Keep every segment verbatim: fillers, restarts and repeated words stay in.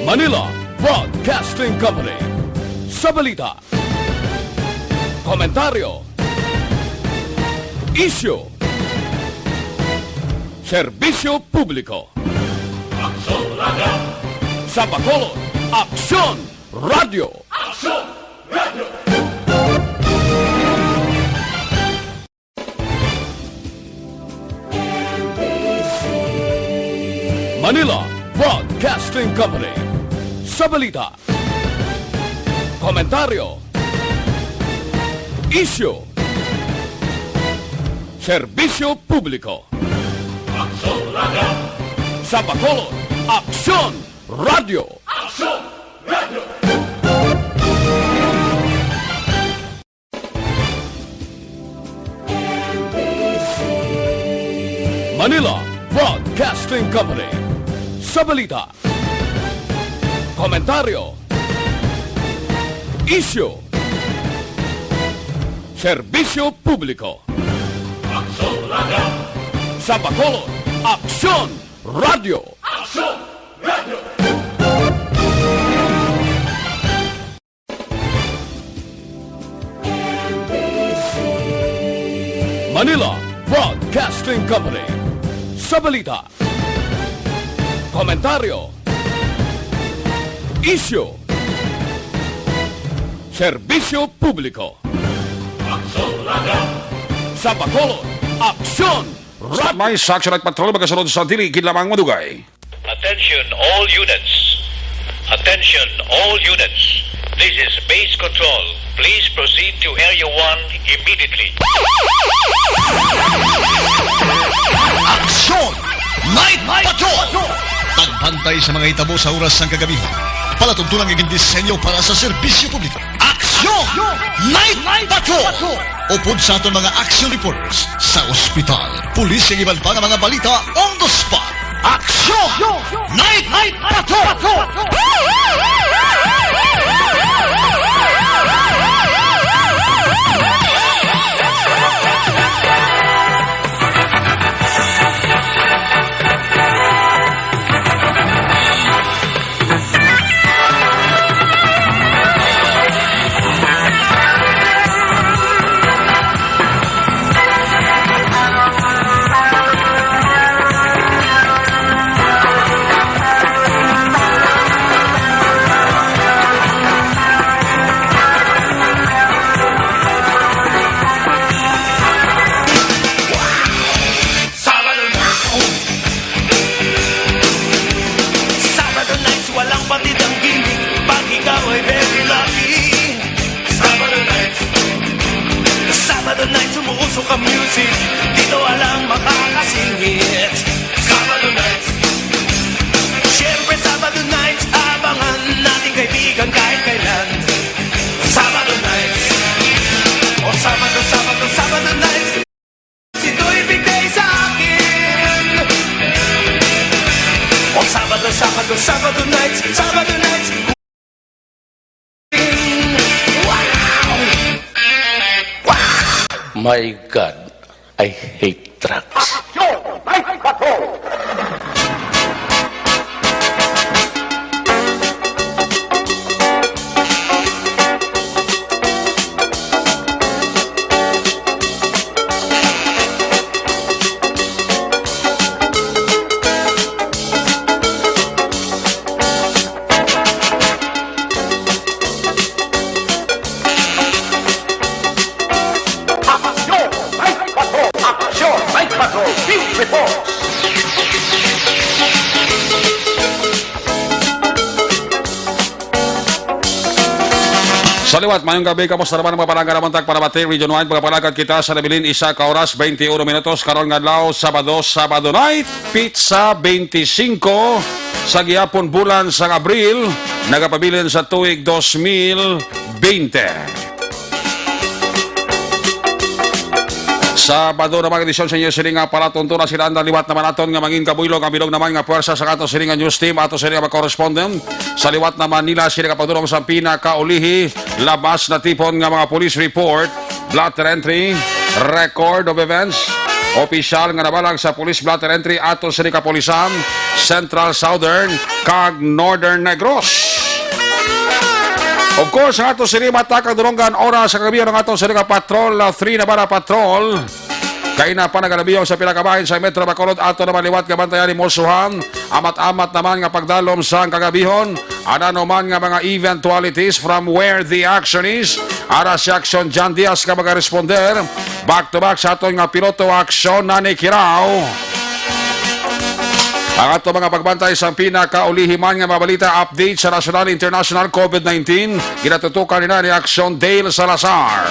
Manila Broadcasting Company. Sa balita, komentaryo, isyu, serbisyo publiko. Aksyon Radio. Sa Bacolod, Aksyon Radio. Aksyon Radio. Manila Broadcasting Company. Sa balita, komentaryo, isyu, serbisyo publiko. Aksyon Radio. Sa Bacolod, Aksyon Radio. Aksyon Radio. Manila Broadcasting Company. Sa balita, komentaryo, isyu, serbisyo publiko. Aksyon Radio. Sa Bacolod, Aksyon Radio. Aksyon Radio. Manila Broadcasting Company. Sa balita, komentaryo, isyu, serbisyo publiko. Aksyon Radio. Sa Bacolod, Aksyon Radio. May sa Action Night Patrol, magasunod sa dili gid lamang madugay. Attention all units. Attention all units. This is base control. Please proceed to Area one immediately. Aksyon Night Patrol! Pagbantay sa mga hitabo sa oras sang kagamihan. Palatuntunan nga gindisenyo para sa serbisyo publiko. Aksyon Night Patrol! Upod sa aton mga action reporters sa ospital, pulis, kag iban pa nga mga balita on the spot. Aksyon Night Patrol! Sabado night, oh. Sabado nights, walang batid ang gimmick pag ikaw ay very lucky. Sabado nights, Sabado nights, umuusok ang music, dito lang makakasingit. Sabado nights, siyempre Sabado nights, abangan natin kaibigan kahit kailan. Sabado nights, o Sabado, Sabado, Sabado nights. Sito'y bigay sa akin. O Sabado, Sabado, Sabado nights, Sabado nights. Wow! My God, I hate drugs. Aksyon! Night Patrol! Aksyon! Night Patrol! Aksyon! Night Patrol! Field Reports! Sa liwat, mayong gabi, kamusta naman ang mga palangga naman tag Panabati, Region Wide, mga palagad kita sa nabilin, isa ka oras, twenty-one minutos, karon nga adlaw, Sabado, Sabado night, pitsa twenty-five sa gihapon bulan sang Abril, nagapabilin sa tuig dos mil bente. Sabado na mga edisyon sa inyo sini nga palatuntunan, sila ang liwat naman naton nga mangin kabuylog, ang bilog naman nga puwersa sa ato sini nga news team, ato sini nga mga correspondent. Sa liwat naman nila sila kapagdurong sa pinakaulihi, labas na tipon nga mga police report, blotter entry, record of events, opisyal nga nabalag sa Police Blotter Entry ato sini kapulisan, Central, Southern, kag Northern Negros. Of course, ang ato sini matakang dununggan oras sa kagabi ang ato sini ka Patrol, ah, three na bala patrol. Kay na pa nagalabiyaw sa pila ka bahin sa Metro Bacolod, ato naman liwat nga bantayan ni Mosuhan. Amat-amat naman nga pagdalom sang kagabihon. Ano man nga mga eventualities from where the action is. Ara si Action John Diaz nga magaresponder. Back to back sa aton nga piloto, Action na ni Kirao. Ang ato mga pagbantay sa pinakaulihi man nga mga balita, update sa national, international COVID nineteen, ginatutukan nila ni Action Dale Salazar.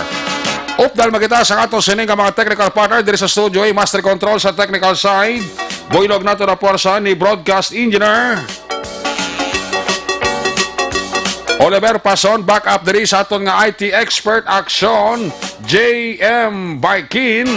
Updal makita sa ato sining nga mga technical partner diri sa studio, eh, master control sa technical side. Buylog nato na puwersa ni broadcast engineer Oliver Pason, back up diri sa aton nga I T expert, Action, J M Baikin.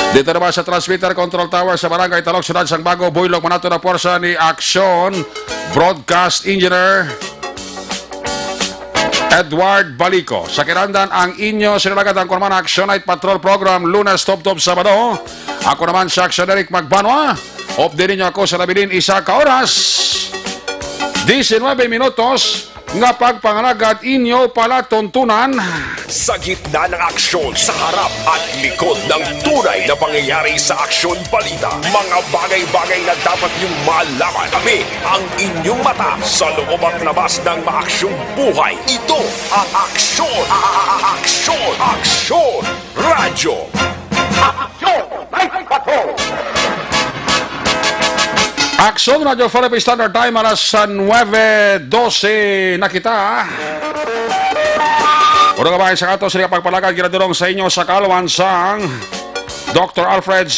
Dito naman sa transmitter control tower sa Barangay Talok, Siyudad sang Bago, buylog man nato na puwersa ni Action, broadcast engineer Edward Balico. Sa kinahanglan ang inyo sinalagad ang Kurman Action Night Patrol Program, Lunes tubtob Sabado. Ako naman si Action Eric Magbanwa. Update ninyo ako sa labilin isa ka oras. Diecinuebe minutos nga pagpangalagad inyo palatuntunan. Sa gitna ng aksyon, sa harap at likod ng tunay na pangyayari sa Aksyon Balita, mga bagay-bagay na dapat niyong malaman. Kami ang inyong mata sa loob at labas ng maaksyong buhay. Ito ang Aksyon! A-, a-, a-, Aksyon! Aksyon! Radyo! Aksyon! Night Patrol! Aksyon Radyo Philippine Standard Time, alas nuebe dose na kita. Una ka ba sa ato sila pagpalagan, ginadurong sa inyo sa kaalwan sang Doctor Alfred's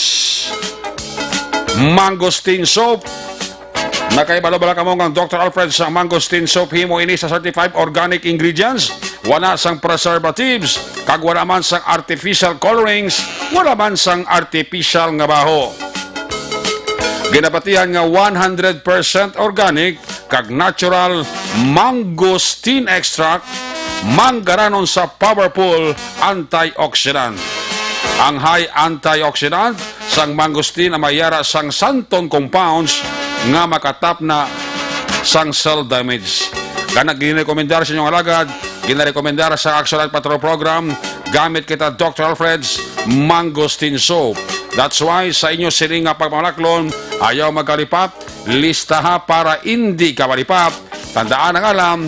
Mangosteen Soap. Nakaibalo bala kamo nga ang Doctor Alfred's Mangosteen Soap, himo ini sa certified organic ingredients, wala sang preservatives, kag wala man sang artificial colorings, wala man sang artificial nga baho. Ginapatihan nga one hundred percent organic kag natural mangosteen extract, manggaranon sa powerful antioxidant. Ang high antioxidant sang mangosteen ang mayara sang xanthone compounds nga makatapna sang cell damage. Gana ginarekomendar sa inyong alagad, ginarekomendar sa Action Night Patrol Program, gamit kita Doctor Alfred's Mangosteen Soap. That's why sa inyo sini nga pagpamalaklon, ayaw magkalipap, listaha para indi ka malipap. Tandaan ang alam,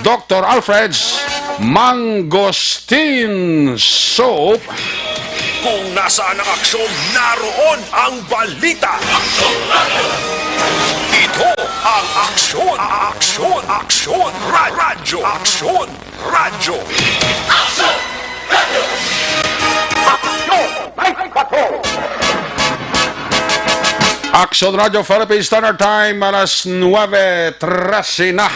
Doctor Alfred's Mangosteen Soap. Kung nasaan ang aksyon, naroon ang balita. Ito ang Aksyon, Aksyon, Aksyon, Ra-, Radyo, Aksyon, Radyo. Aksyon! Radyo! Aksyon! Night Patrol! Aksyon Radyo Philippine Standard Time, alas nuebe trese na.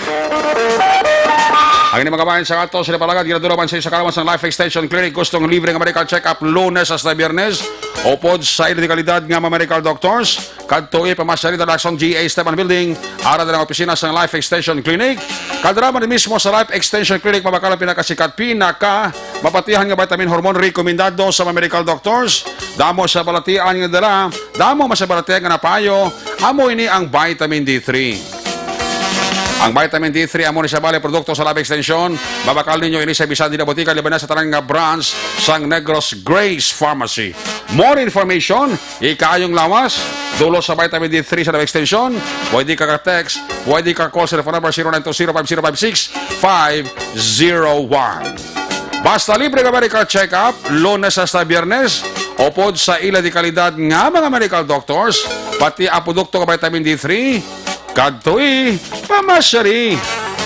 Ang inyong mga bahin sa ato, sila palagad, ginadura man sa isa kalaman sa Life Extension Clinic, gustong libre nga medical check-up, Lunes hasta Biyernes, upod sa ila dekalidad nga mga medical doctors. Kadto ipamasyari dala sang G A Esteban Building, ara na ang opisina sang Life Extension Clinic. Kadto man mismo sa Life Extension Clinic, mabakal ang pinakasikat, pinaka mapatihan nga vitamin hormone rekomendado sa mga medical doctors. Damo sa balatian nga dala, damo man sa balatian nga napayo, amo ini ang vitamin D three. Ang vitamin D three amo ni sa bali produkto sa Life Extension. Mabakal ninyo ini sa bisan dili botika, labi na sa tanan nga branch sang Negros Grace Pharmacy. More information, ikaayong lawas, dulot sa vitamin D three sa Life Extension, pwede ka ka-text, pwede ka call sa phone number zero nine two zero five zero five six five zero one. Basta libre ka medical check-up, Lunes hasta Biyernes, upod sa ila dekalidad nga mga medical doctors, pati ang produkto nga vitamin D three, kadtoi, pamasyari,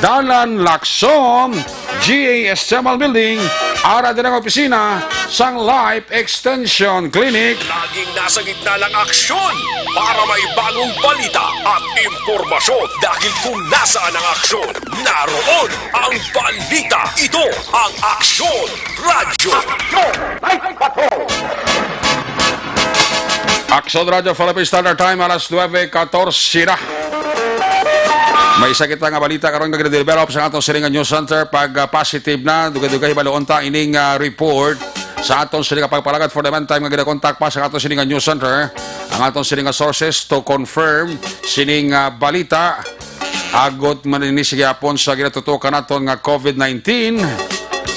Dalan Lacson, G A S Cemal Building, ara din ang opisina sang Life Extension Clinic. Laging nasa gitna ng aksyon para may bagong balita at impormasyon. Dahil kung nasaan ang aksyon, naroon ang balita. Ito ang Aksyon Radyo. Aksyon Night Patrol! Aksyon Radyo Philippine Standard Time, alas nuebe katorse na. May isa kita nga balita karon nga gina-develop sa aton sini nga news center. Pag, ah, positive na, dugay-dugay hibaluon ta ining, ah, report sa aton sini nga pagpalagad. For the meantime, nga gina-contact pa sa aton sini nga news center ang aton sini nga sources to confirm sining, ah, balita. Agod man ini sa gihapon sa ginatutukan naton nga COVID nineteen,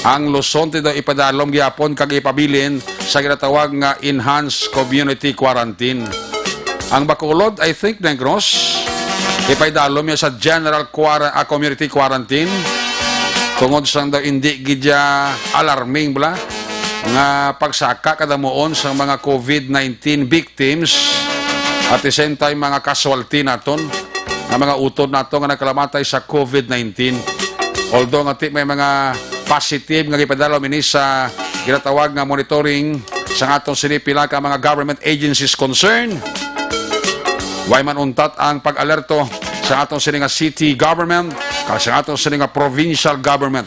ang Luzon ti daw ipadalom gihapon kag ipabilin sa ginatawag nga enhanced community quarantine. Ang Bacolod, I think, Negros, ipaidalom niya sa general quara-, ah, community quarantine tungod sang daw indi gid siya alarming bala nga pagsaka kadamuon sang mga COVID nineteen victims, at the same time, mga casualty naton, nga mga utod nato nga nagkalamatay sa COVID nineteen. Although nga ti may mga positive nga gipadalom ini sa ginatawag nga monitoring sa aton sini pila ka mga government agencies concerned, way man untat ang pag-alerto sa aton sini nga city government kag sa aton sini nga provincial government.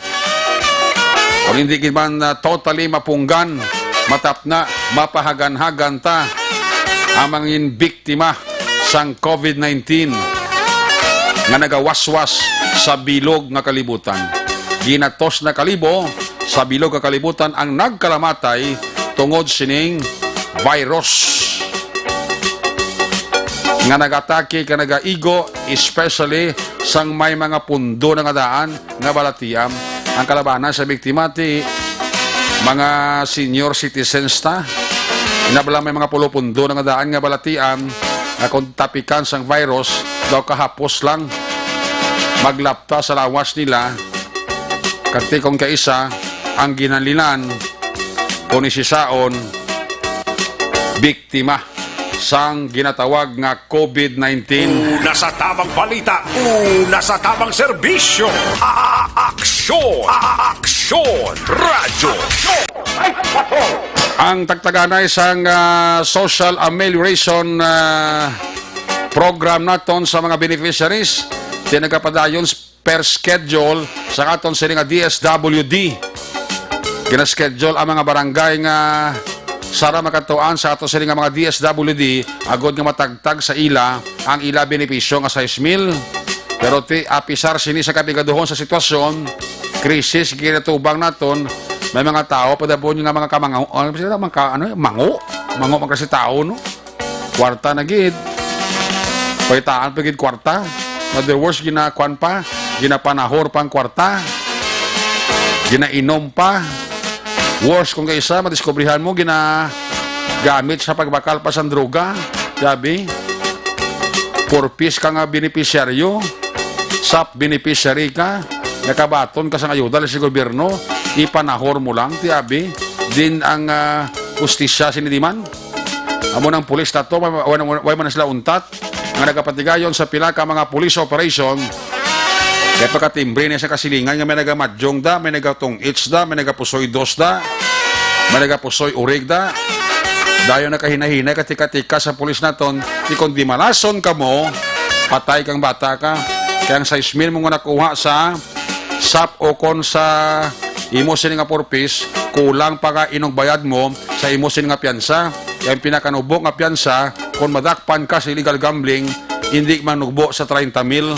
Kung hindi gid man, ah, totally mapunggan, matapna, mapahaganhagan ta ang mga biktima sang COVID nineteen nga nagawaswas sa bilog nga kalibutan. Ginatos na kalibo sa bilog nga kalibutan ang nagkalamatay tungod sining virus nga nagatake ka nagaigo, especially sang may mga pundo na nga daan nga balatian. Ang kalabanan sa biktima ti mga senior citizens ta. Inabla may mga pulo-pundo na nga daan nga balatian nga kung tapikan sang virus daw kahapos lang maglapta sa lawas nila. Kag ti kung kaisa ang ginhalinan, kung isisaon, biktima sang ginatawag nga COVID nineteen. Una sa tamang balita, una sa tamang serbisyo. A-, aksyon! A-, aksyon! Radyo! Ang tagtaganay sang, ah, social amelioration, ah, program naton sa mga beneficiaries, ti nagapadayon per schedule sa aton sini nga D S W D. Gina-schedule ang mga barangay nga sara makatuan sa aton sini nga mga D S W D agod nga matagtag sa ila ang ila benepisyo nga sais mil. Pero ti, apisar sini sa kapigaduhon sa sitwasyon, krisis ginatubang naton, may mga tawo pa daw nga mga kamangaw-, ano sila, mga ka-, ano, mango? Mango man kasi tawo, no? Kwarta na gid. Pagitaan pa gid kwarta. In other words, ginakuan pa, ginapanahor pa ang kwarta. Ginainom pa. Worse kung kaisa, madiskubrihan mo, ginagamit sa pagbakal pa sang droga. Sabi, purpose ka nga benepisyaryo, sap beneficiary ka, nakabaton ka sang ayuda sa gobyerno, ipanahor mo lang, ti abi, din ang, ah, hustisya sini diman. Amo nang pulis nato, wa, wa, wa, wa man sila untat nga nagapatigayon sa pila ka mga police operation. Kay pagkatimbre niya sa kasilingan nga may nagamadyong da, may nagatong-its da, may nagapusoy dos da, may nagapusoy urig da. Dayon nakahinahinay ka tika-tika sa pulis naton, di kon di malason kamo, patay kang bata ka. Kay ang sais mil mo nga nakuha sa sap o kon sa imo sini nga purpose, kulang pa ka inugbayad mo sa imo sini nga piyansa. Kay ang pinakanubo nga piyansa, kung madakpan ka sa illegal gambling, hindi manugbo sa treinta mil.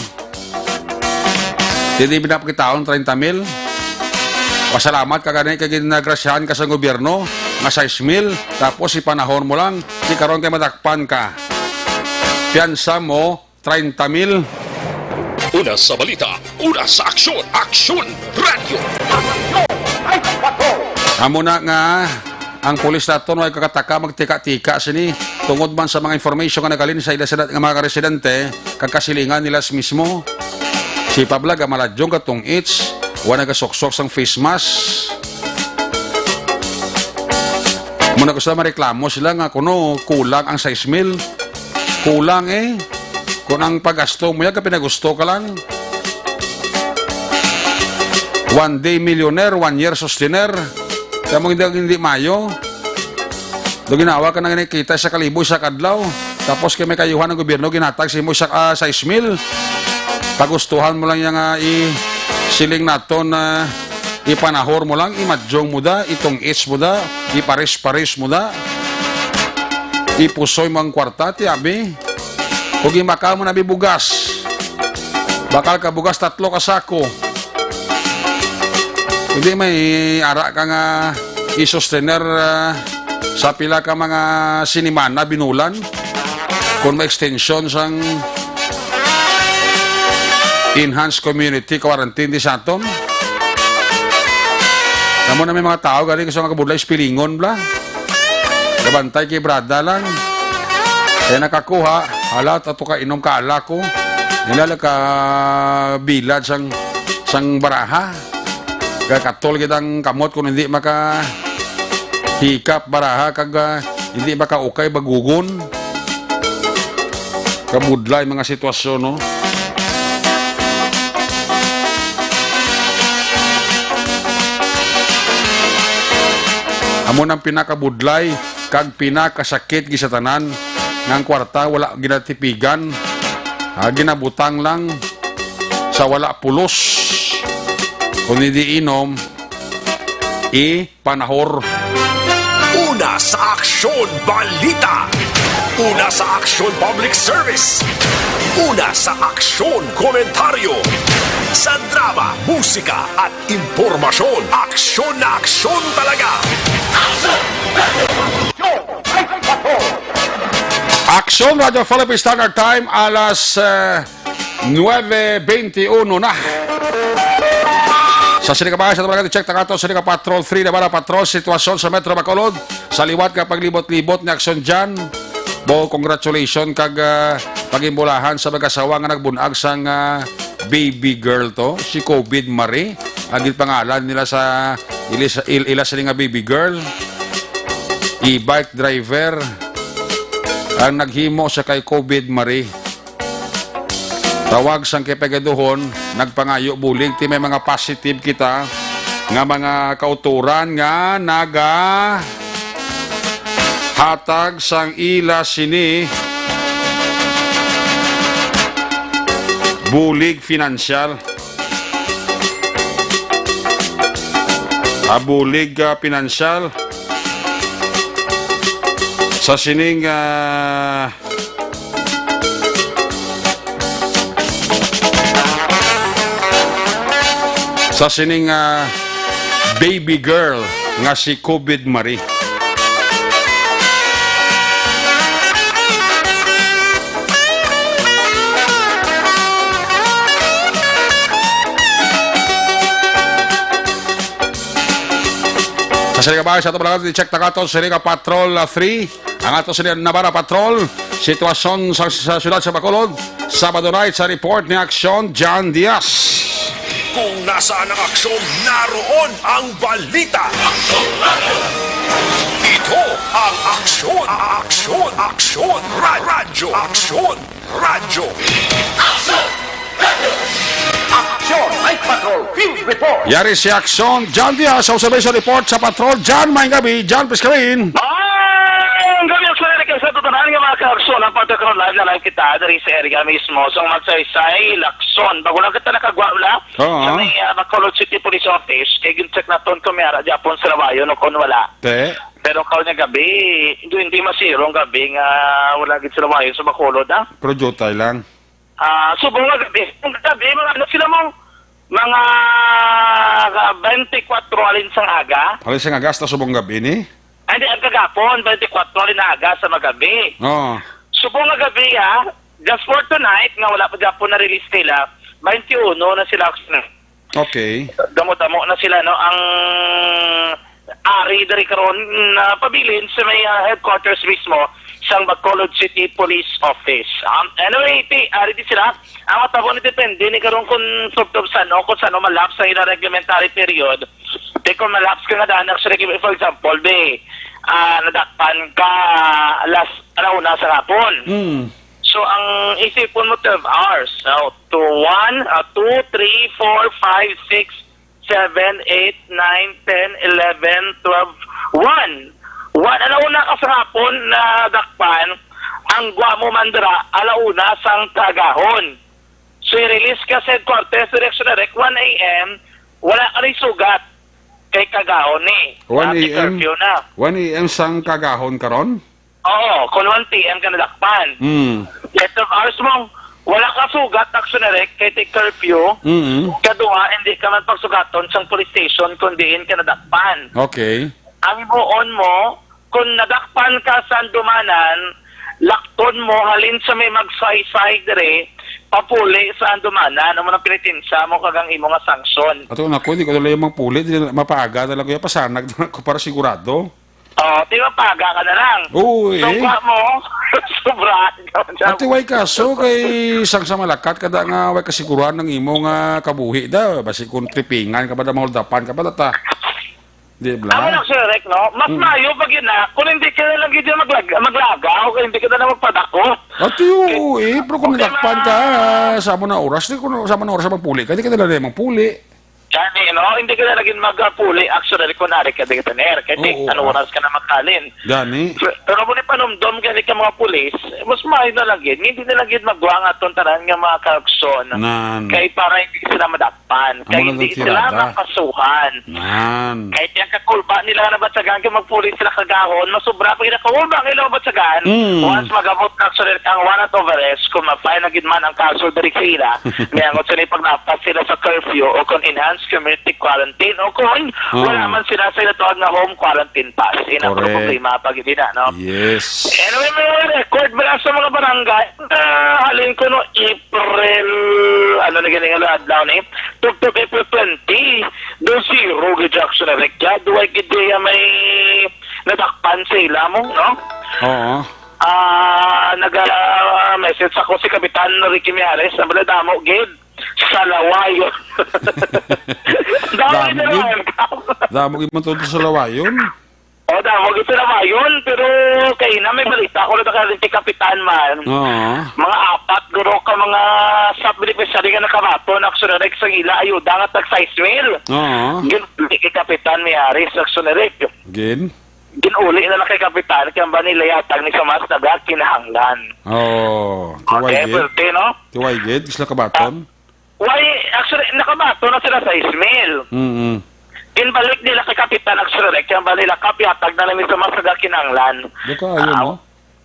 Hindi pinapakitaon treinta mil. Pasalamat ka gani kay ginagrasyahan ka sa gobyerno nga sais mil, tapos ipanahon mo lang, di karon kay madakpan ka. Piyansa mo, treinta mil. Una sa balita, una sa aksyon, Aksyon Radyo. Amo na nga ang pulis naton way kakataka magtika-tika sini tungod man sa mga information nga naghalin sa ila sila nga mga residente kag kasilingan nila mismo. Si Pabla gamaladyong katong its, wa nagasuksok sang face mask. Muna ko sila mareklamo sila nga kuno kulang ang sais mil. Kulang eh. Kung ang paggasto mo yan, kapinagusto ka lang. One day millionaire, one year sustainer. Kaya mo hindi, hindi mayo. Do ginawa ka na gani kita sa kalibo sa kadlaw. Tapos kay may kayuhan ang gobyerno, ginatag sa imo sa, ah, sais mil. Pagustuhan mo lang yung, ah, i-, siling naton na ipanahor mo lang, imadyong mo da, itong its mo da, iparis-paris mo da. Ipusoy mo ang kwarta, ti abi. Kung gimaka mo na bibugas, Bakal ka bugas, tatlo ka sako. Hindi may ara ka nga i-sustainer, ah, sa pila ka mga sinimana, binulan. Kung may extension sang enhanced community quarantine di sa aton. Amo na may mga tao gani gusto nga kabudlay, spilingon bla. Kabantay kay brada lang. Kaya nakakuha, hala, tato ka inom ka ala ko. Nila ka bilad sang, sang baraha. Kakatol kitang kamot kung hindi maka hikap baraha kag, ah, hindi maka ukay bagugon. Kabudlay mga sitwasyon, no? Amo nang pinakabudlay kag pinakasakit gid sa tanan, nga ang kwarta wala ginatipigan, ah, ginabutang lang sa wala pulos. Kung hindi inom, i panahor. Una sa Aksyon Balita. Una sa Aksyon Public Service. Una sa Aksyon Komentaryo. Sa drama, musika, at impormasyon, aksyon na aksyon talaga. Aksyon Radyo Philippine Standard Time, alas, eh, nuebe beintiuno na. Sa sini ka bagay, sa tabang check, takato, sini ka Patrol three, Navarra Patrol, sitwasyon sa Metro Bacolod, sa liwat nga paglibot-libot ni Aksyon Jan. Bo, congratulations kag, ah, pagimbulahan sa mag-asawa nga nagbunag sang, ah, baby girl to, si COVID Marie. Ang ginpangalan nila sa ilis-, il-, ila sini nga baby girl, e-bike driver, ang naghimo sa kay COVID Marie. Tawag sang kipegaduhon, nagpangayo bulig ti may mga positive kita nga mga kauturan nga naga hatag sang ila sini bulig finansyal. Ah, bulig, ah, pinansyal sa sining, ah, sa sining, ah, baby girl nga si COVID Marie. Sa sini ka bagay, sa ato pala, i-check na kato, sini ka Patrol, ah, three. Ang ato sini Navarra Patrol, sitwasyon sa, sa siyudad sa Bacolod. Sabado night sa report ni Aksyon John Diaz. Kung nasaan ang aksyon, naroon ang balita. Ito ang Aksyon, Aksyon, Aksyon, Ra-, Radyo, Aksyon, Radyo. Aksyon! Aksyon! Night Patrol Field Report! Yari si Aksyon John Diaz sa observation report sa Patrol. John, maayong gabi. John, please come in. Maayong gabi, Aksyon, Eric, sa tanan nga mga ka-aksyon. Ang pagkakaroon live na live kita diri sa area mismo. So, Magsaysay, Lacson. Bago lang kita nakagwa, wala? Oo. Sa may, ah, Bacolod City Police Office, kay gin-check naton kung may ara gyapon sa Lawayon o kung wala. Te. Pero karon nga gabi, hindi, hindi masirong gabi nga wala gid sila maayo sa Bacolod, ah. Pero jutay lang. Ah, subong nga gabi, ang gabi, mga ano sila mo, mga, ah, twenty-four alin sang aga. Alin sang aga, hasta subong gabi ni? Ay, hindi, ang kagapon, twenty-four alin na aga sa magabi. Oo. Subong nga gabi, ah, just for tonight, nga wala pa gyapon na-release nila, twenty-one na sila. Okay. Damo-damo na sila, no? Ang ari diri karon na pabilin sa may, ah, headquarters mismo sang Bacolod City Police Office. Um, anyway, ti, ari di sila. Ang matabo ni depende ni karon kung tubtob sano, kung sano malaps ang ilang reglementary period. Di kung malaps ka nga daan sa reglement, for example, be, ah, nadakpan ka alas alauna sa hapon. Mm. So, ang isipon mo, twelve hours. So, two one, ah, two, three, four, five, six, seven, eight, nine, ten, eleven, twelve, one. One, alauna ka sa hapon na dakpan, ang gwa mo man dira, alauna sang kagahon. So, i-release ka sa headquarters, direksyon direct, one A M, wala ka rin sugat kay kagahon ni. One A M? Happy curfew na. One A M sang kagahon karon? Oo, kung one P M ka nadakpan. Mm. Twelve hours mo, Wala ka sugat, Action Direct, kay ti curfew. Mm. Kaduha, hindi ka man pagsugaton sang police station kung diin ka nadakpan. Okay. Ang himuon mo, kung nadakpan ka sa Andumanan, lakton mo halin sa may magsaysay dire, papuli sa Andumanan, amo nang penitensya mo kag ang imo nga sanction. Ato na ko, di ko na lang magpuli, di na, mapaaga na lang ko, pasanag na lang ko para sigurado. Oh, di ba, paga ka na lang. Oo, eh. Sungka mo, sobra. Ate, way kaso kay sang sa malakat ka da nga way kasiguruhan ng imo nga kabuhi da. Basi kung tripingan ka ba da, mahuldapan ka ba da ta? Di ba? Amo lang, Sir Rick, no? Mas Mm. maayo pa gid na kung hindi ka na lang gid maglag-, maglagaw, kung hindi ka na lang magpadako. Ate, oo, eh. Pero kung Okay, nadakpan ma- ka, sa amo na oras, di, kung sa amo na oras magpuli ka, di ka na lang magpuli. Gani, no? Hindi ka na lagi magpuli, actually, kung ari ka, di ka tener. Kay di, Oo, ano ah. oras ka na maghalin? Gani. Pero, pero kung ipanumdom gani ka mga pulis, mas maayo na lang gid. Hindi na lang gid magwa nga aton tanan nga mga karaksyon. Nan. Kay para hindi sila madakpan. Amo Kay lang hindi ang sila tirada. mapasuhan. Nan. Kay tiyang kakulba nila nga nabatyagan kay magpulis sila kagahon, masobra pa gid ang kakulba nga ila mabatyagan. Mm. Once magabot na, actually, ang warrant of arrest, kung ma-file na gid man ang kaso diri sa ila, may angot sila ipagdapat sila sa curfew o kung enhanced community quarantine o kung Ah. wala man sila sa ila tawag nga home quarantine pass. Ina, puro Correct. problema pa gid ina, no? Yes. Anyway, may mga record ba sa mga barangay? Ah, halin ko no April, ano na gani nga adlaw ni? Tugtog April twenty, do zero gid, Jackson Erecta. Duway gid diya may nadakpan sa ila mo, no? Oo. Ah, naga-message ako si Kapitan Ricky Miares, ang bala damo gid. Salawayon. Damo Damo gid gid. naman. Damo gid man to sa Salawayon. O, damo gid sa Salawayon, pero kay na may balita ko na ka si Kapitan man. Oo. Mga apat guro ka mga sub-beneficiary nga nakabaton, actually, sa ila ayuda nga tag sais mil. Oo. Gin-, kay Kapitan Miares, actually, Gin? Gin-uli na lang kay Kapitan, kay ang ba nila yatag ni sa mas nagakinahanglan. Oh, Okay, kiway gid. pwerte, no? Kiway gid, sila kabaton. Ah, why, actually, nakabato na sila sais mil. Mm-mm. Ginbalik nila kay Kapitan, actually, kay ang ba nila Kap, yatag na lang ni sa mas nagakinahanglan. Baka ayun, Ah, no?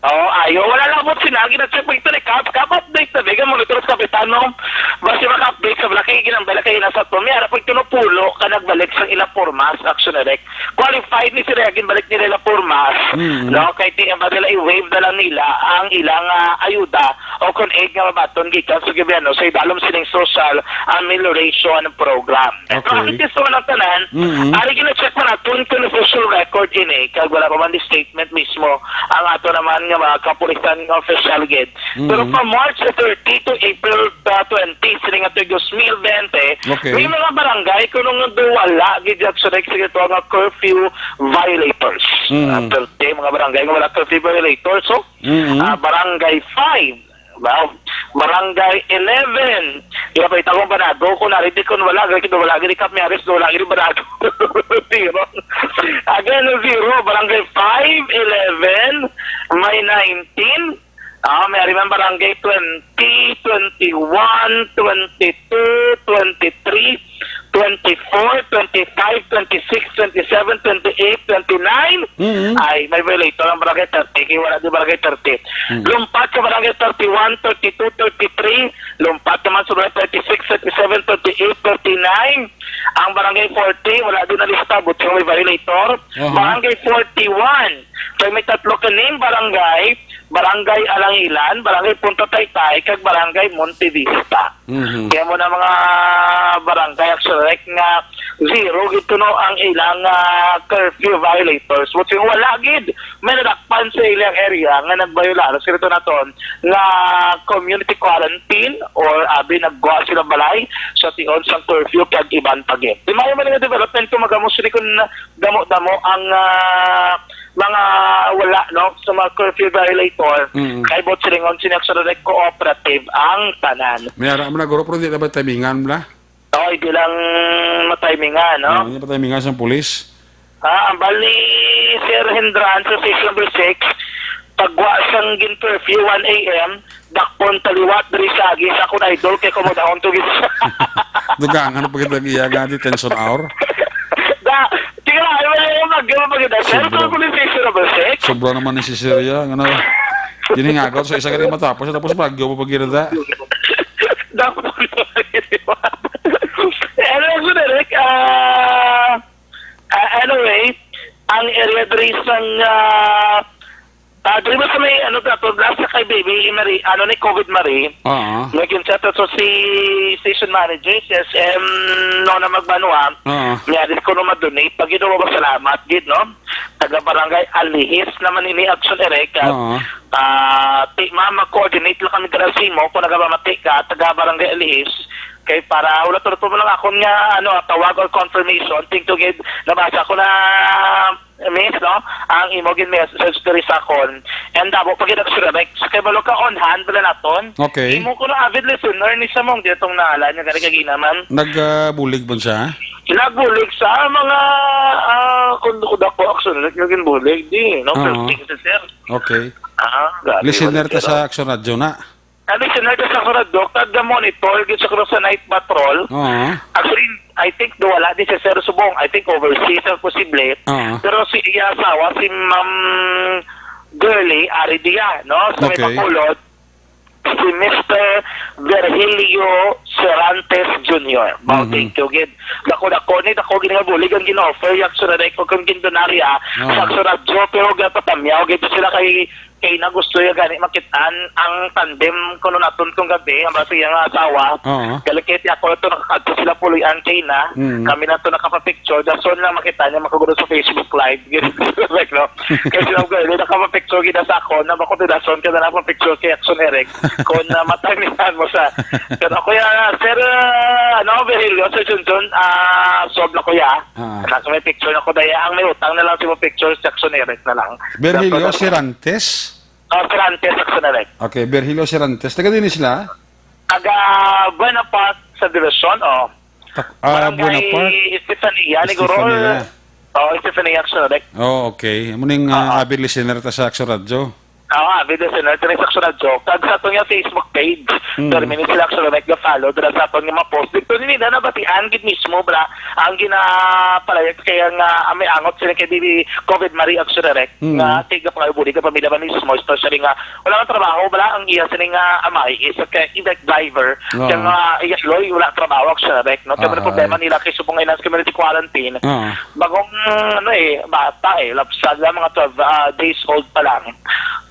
Oo, ayo. Wala lang po sila. Gina-check mo ito ni Kap. Kap, update na, Vega. Monitor sa Kapitan, no? Basta maka-update sa Black, kay ginambala kay nasa to. May ara pag tunupulo ka nagbalik sa ila formas, actually, Qualified ni sila, ginbalik nila ila pormas, Mm. no? Kay ti, ang nila, i-waive na lang nila ang ilang, ah, ayuda o kon aid nga mabaton gikan sa gobyerno sa idalom sining social amelioration program. Ito Okay. ang gusto ng tanan, Mm. ari gina-check pa naton kung official record ini, kag wala pa man di statement mismo ang ato naman nga mga kapulisan nga official gid. Pero Mm. from March thirty to April, uh, twenty, sining nga tuig dos mil bente, Okay. may mga barangay kuno nga wala gid sa next ito nga curfew violators. Mm. Uh, thirty, mga barangay nga wala curfew violators. So, Mm. uh, barangay five, wow. Barangay eleven. Iya pa itawag banago kung nari di kun wala, gid wala gid kap miaris, wala gid banago. Zero. Again, zero. Barangay five, eleven, may nineteen, Ah, may ari man barangay twenty, twenty-one, twenty-two, twenty-three, twenty-four, twenty-five, twenty-six, twenty-seven, twenty-eight, twenty-nine. Mm-hmm. Ay, may violator ang barangay thirty. Kaya wala di barangay thirty. Mm. Lumpat sa barangay thirty-one, thirty-two, thirty-three. Lumpat naman sa barangay thirty-six, thirty-seven, thirty-eight, thirty-nine. Ang barangay forty, wala din na lista. Buti may violator. Aha. Barangay forty-one. Kay may tatlo ka name barangay, Barangay Alangilan, Barangay Punta Taytay, kag Barangay Monte Vista. Mhm. Kaya mo na mga barangay, actually, like nga zero gid kuno ang ilang, ah, curfew violators. But yung wala gid, may nadakpan sa ilang area nga nagbayular sa ito naton nga community quarantine or abi nagwa sila balay sa tion sang curfew kag iban pa gid. Di mayo man nga development kung magamos ni kun damo-damo ang, ah, mga wala, no, sa mga curfew violator, Mm. kay bot silingon sila sa direct cooperative ang tanan. May ara man na, guro, pero di na ba timingan, bla? Oo, hindi lang matimingan, no? Oo, hindi pa timingan sa pulis. Ah, ang bali, Sir Hendran, sa station number six, pagwa sang gin-curfew, one A M, dakpon taliwat diri sa agi sa akon idol kay kumudahon to gid. Dugangan pa gid ang iya nga detention hour. Da, tingnan, ay, wala yung mag-, yung mag-, Sir, Sobra. Kung police station number six. Sobra naman ni si Sir ya, ano, giningagot sa isa ka rin matapos, tapos bagyo pa pagkira da. Ang area diri sang, ah, ah, diri ba sa may, ano, dato, last sa kay Baby Marie, ano ni, COVID Marie? Oo. Naging chat to si station manager, si S M Nona Magbanua. Oo. Niya, di ko na ma-donate. Pag Ginoo, salamat gid, no? Taga Barangay Alihis naman ini, Action Erek. Oo. Ah, ti, ma, ma-coordinate lang kami dira sa imo kung nagapamati ka, taga Barangay Alihis. Kay para wala to, to lang akon nga, ano, tawag or confirmation. Ting to gid, nabasa ko na, Miss, no? Ang imo gin message diri sa akon. And abo pa gid ang sure, like, sa kay balo ka on hand, wala naton. Okay. Imo ko na avid listener ni sa mong di tong naalan nga gani kagina man. Nag, ah, bulig po siya? Nagbulig sa mga, ah, kung ko dako, Action Erek, naging bulig, di, no? Oo. Pero tingin sa sir. Okay. Ah, grabe, Listener ta wala sa Action Radio na. Ang listener ta sa Action Radio, kag monitor gid sa, sa night patrol. Oo. Actually, I think do wala di si Sir Subong. I think overseas ang posible. Oo. Pero si iya asawa, si Ma'am Girly, ari diya, no? Sa may Okay. Bacolod, si Mister Virgilio Cervantes Junior. Mao, Mhm. thank you gid. Dako-dako ni, dako gid nga bulig ang gin-offer, yung Action Radio, kung gindonarya, Oo. sa Action Radio, pero gapatamyaw gid sila kay, kay na gusto yung gani makitaan ang tandem kuno naton kung gabi, ang basi yung asawa. Oo. Galikit ako ito, nakakadto sila puloy-an kay na. Mm. Kami na to nakapapicture. Dason lang makita niya, makagulo sa Facebook Live. Like, no? Kay sila ko, hindi nakapapicture kita sa ako, na bako dason ka na nakapapicture kay Action Erek. Kung, ah, matamihan mo sa, pero ako yan, ah, Sir, ah, ano, Virgilio, Sir Junjun, ah, solve na ko ya. Ah. Nasa may picture na ko daya. Ang may utang na lang si mo picture, si Action Erek na lang. Virgilio Dapat na Cervantes? Oh, Cervantes, Action Erek. Okay, Virgilio Cervantes. Taga din sila? Taga Buena Park Subdivision, oh. Tak-, ah, Barangay Buena Park. Estefania, ni Guro. Estefania. Oh, Estefania, Action Erek. Oh, okay. Amo ning, ah, Oo. avid listener ta sa Action Radio. Oo, avid listener ta sa Action Radio. Kag sa aton nga Facebook page, Mm. Termini sila Action Erek, ga-follow dira sa aton nga mga post. Dito ni nila nabatian gid mismo, bra, ang ginapalayag kaya nga, ah, may angot sila kay Bibi COVID Marie Action Erek, Mm. nga kay gapangabuli ka pamilya ba mismo, especially nga wala man trabaho, bala ang iya sini nga amay is a ka-, event driver. Oo. Kaya nga, iya Loy, wala trabaho, Action Erek, no? Kaya may Ah, problema ay. nila kay subong nga inas community quarantine. Oo. Bagong, ano eh, bata eh, lapsag lang, mga twelve, ah, days old pa lang.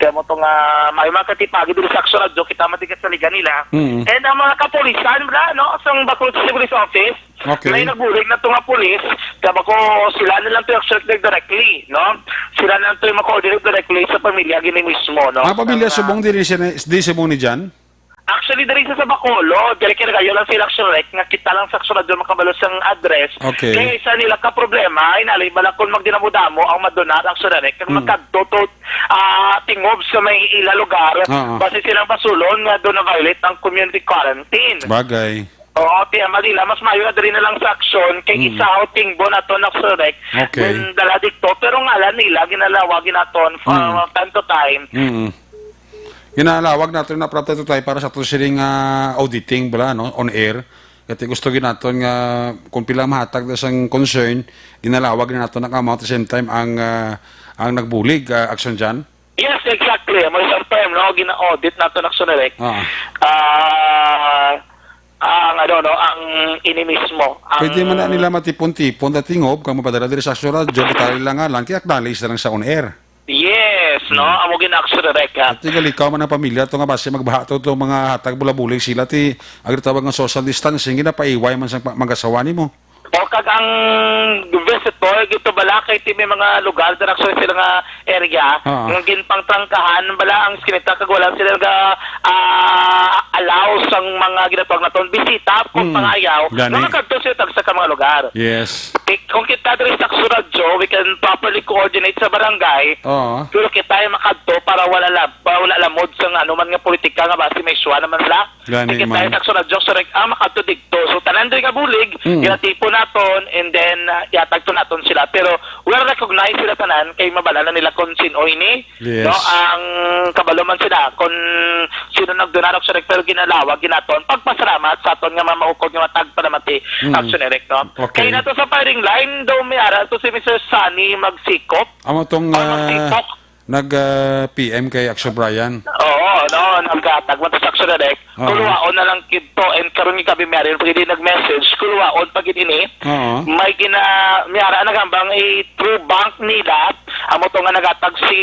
Kaya mo to nga, may mga katipagi dito sa Action Radio, kita matigas sa liga nila. Mm. And ang mga kapulisan, bala, no? Sa Bacolod City Police Office, Okay. may nagbulig na to nga pulis, kaya ko sila na lang to yung search directly, no? Sila na lang to yung ma-coordinate directly sa pamilya, gini mismo, no? Ang pamilya Ang, ah, subong diri siya na, di subong ni Jan? Actually, diri sa, sa Bacolod, diri kay nagayo lang sila, Action Erek, nga kita lang sa Action Radio makabalo sang address. Okay. Kaya isa nila ka problema, ay nalay bala kung magdinamo-damo ang madonar, Action Erek, kag Mm. magkadto to, ah, tingob sa may ila lugar, Oo. basi silang basulon nga doon na-violate ang community quarantine. Bagay. Oo, tiyan, mali lang. Mas maayo na diri na lang sa aksyon kay Mm. isa o tingbo nato na surek. Okay. Then, dala dito. Pero ngalan nila, ginalawag naton, uh, Mm. time to time. Mm. Ginalawag naton na from time to time para sa ato sining, ah, auditing, bala, no? On air. Kati gusto gid naton nga kung pila mahatag na sang concern, ginalawag na naton ang amount, at the same time ang, ah, ang nagbulig, ah, aksyon dyan. Yes, exactly. Mo isang term, no? Gina-audit nato na Action Erek. Ah. Ah, ang ano, no, ang ini mismo, ang Pwede man na nila matipon-tipon, dating, oh, kung mapadala diri sa Action Radio, butali lang nga lang, kaya acknowledge na lang sa on air. Yes, no? Hmm. Amo gina Action Erek, ha? At ikaw, ikaw man ang pamilya to nga basi magbaha to, to mga hatag bulabulig sila, ti, agri tawag nga social distancing, ginapaiway man sa pa-, mag-asawa nimo. O, kag ang visitor, gito bala, kay ti may mga lugar, dira sa sila nga area, Ah. nga ginpangtrangkahan, bala, ang skinita, kag wala sila ga, ah, allow sang mga ginatawag naton bisita, kung Mm. pangayaw, Gani. nga makadto sila tagsa ka mga lugar. Yes. Ti-, kung kita diri sa Action Radio, we can properly coordinate sa barangay, Oo. pero kita ay makadto para wala lab-, para wala lamod sang ano man nga politika nga basi may sure naman la. Gani Ticket man. Tayo, Action Radio, surek, ah, makadto digto. So, tanan diri nga bulig, Mm. ginatipon naton, and then, ah, ihatag to naton sila. Pero, well recognized sila tanan, kay mabala na nila kung sino ini, Yes. no? Ang kabalo man sila, kung sino nagdonar, surek, pero ginalawag, ginaton. Pagpasalamat sa aton nga mga maukod nga matag palamati, Mm. Action Erek, no? Okay. Kay nato sa firing line, daw may ara to si Mister Sunny Magsikop. Amo tong, Ah, ah, Magsipok. nag, ah, P M kay Action Brian. Oo, no, naghatag man to sa Action Direct. Oo. Kuluwaon na lang kidto, and karon nga gabi, may ari pa gid nag-message, kuluwaon pa gid ini. Oo. May gina-, may ara naghambal i-through bank nila, amo to nga naghatag si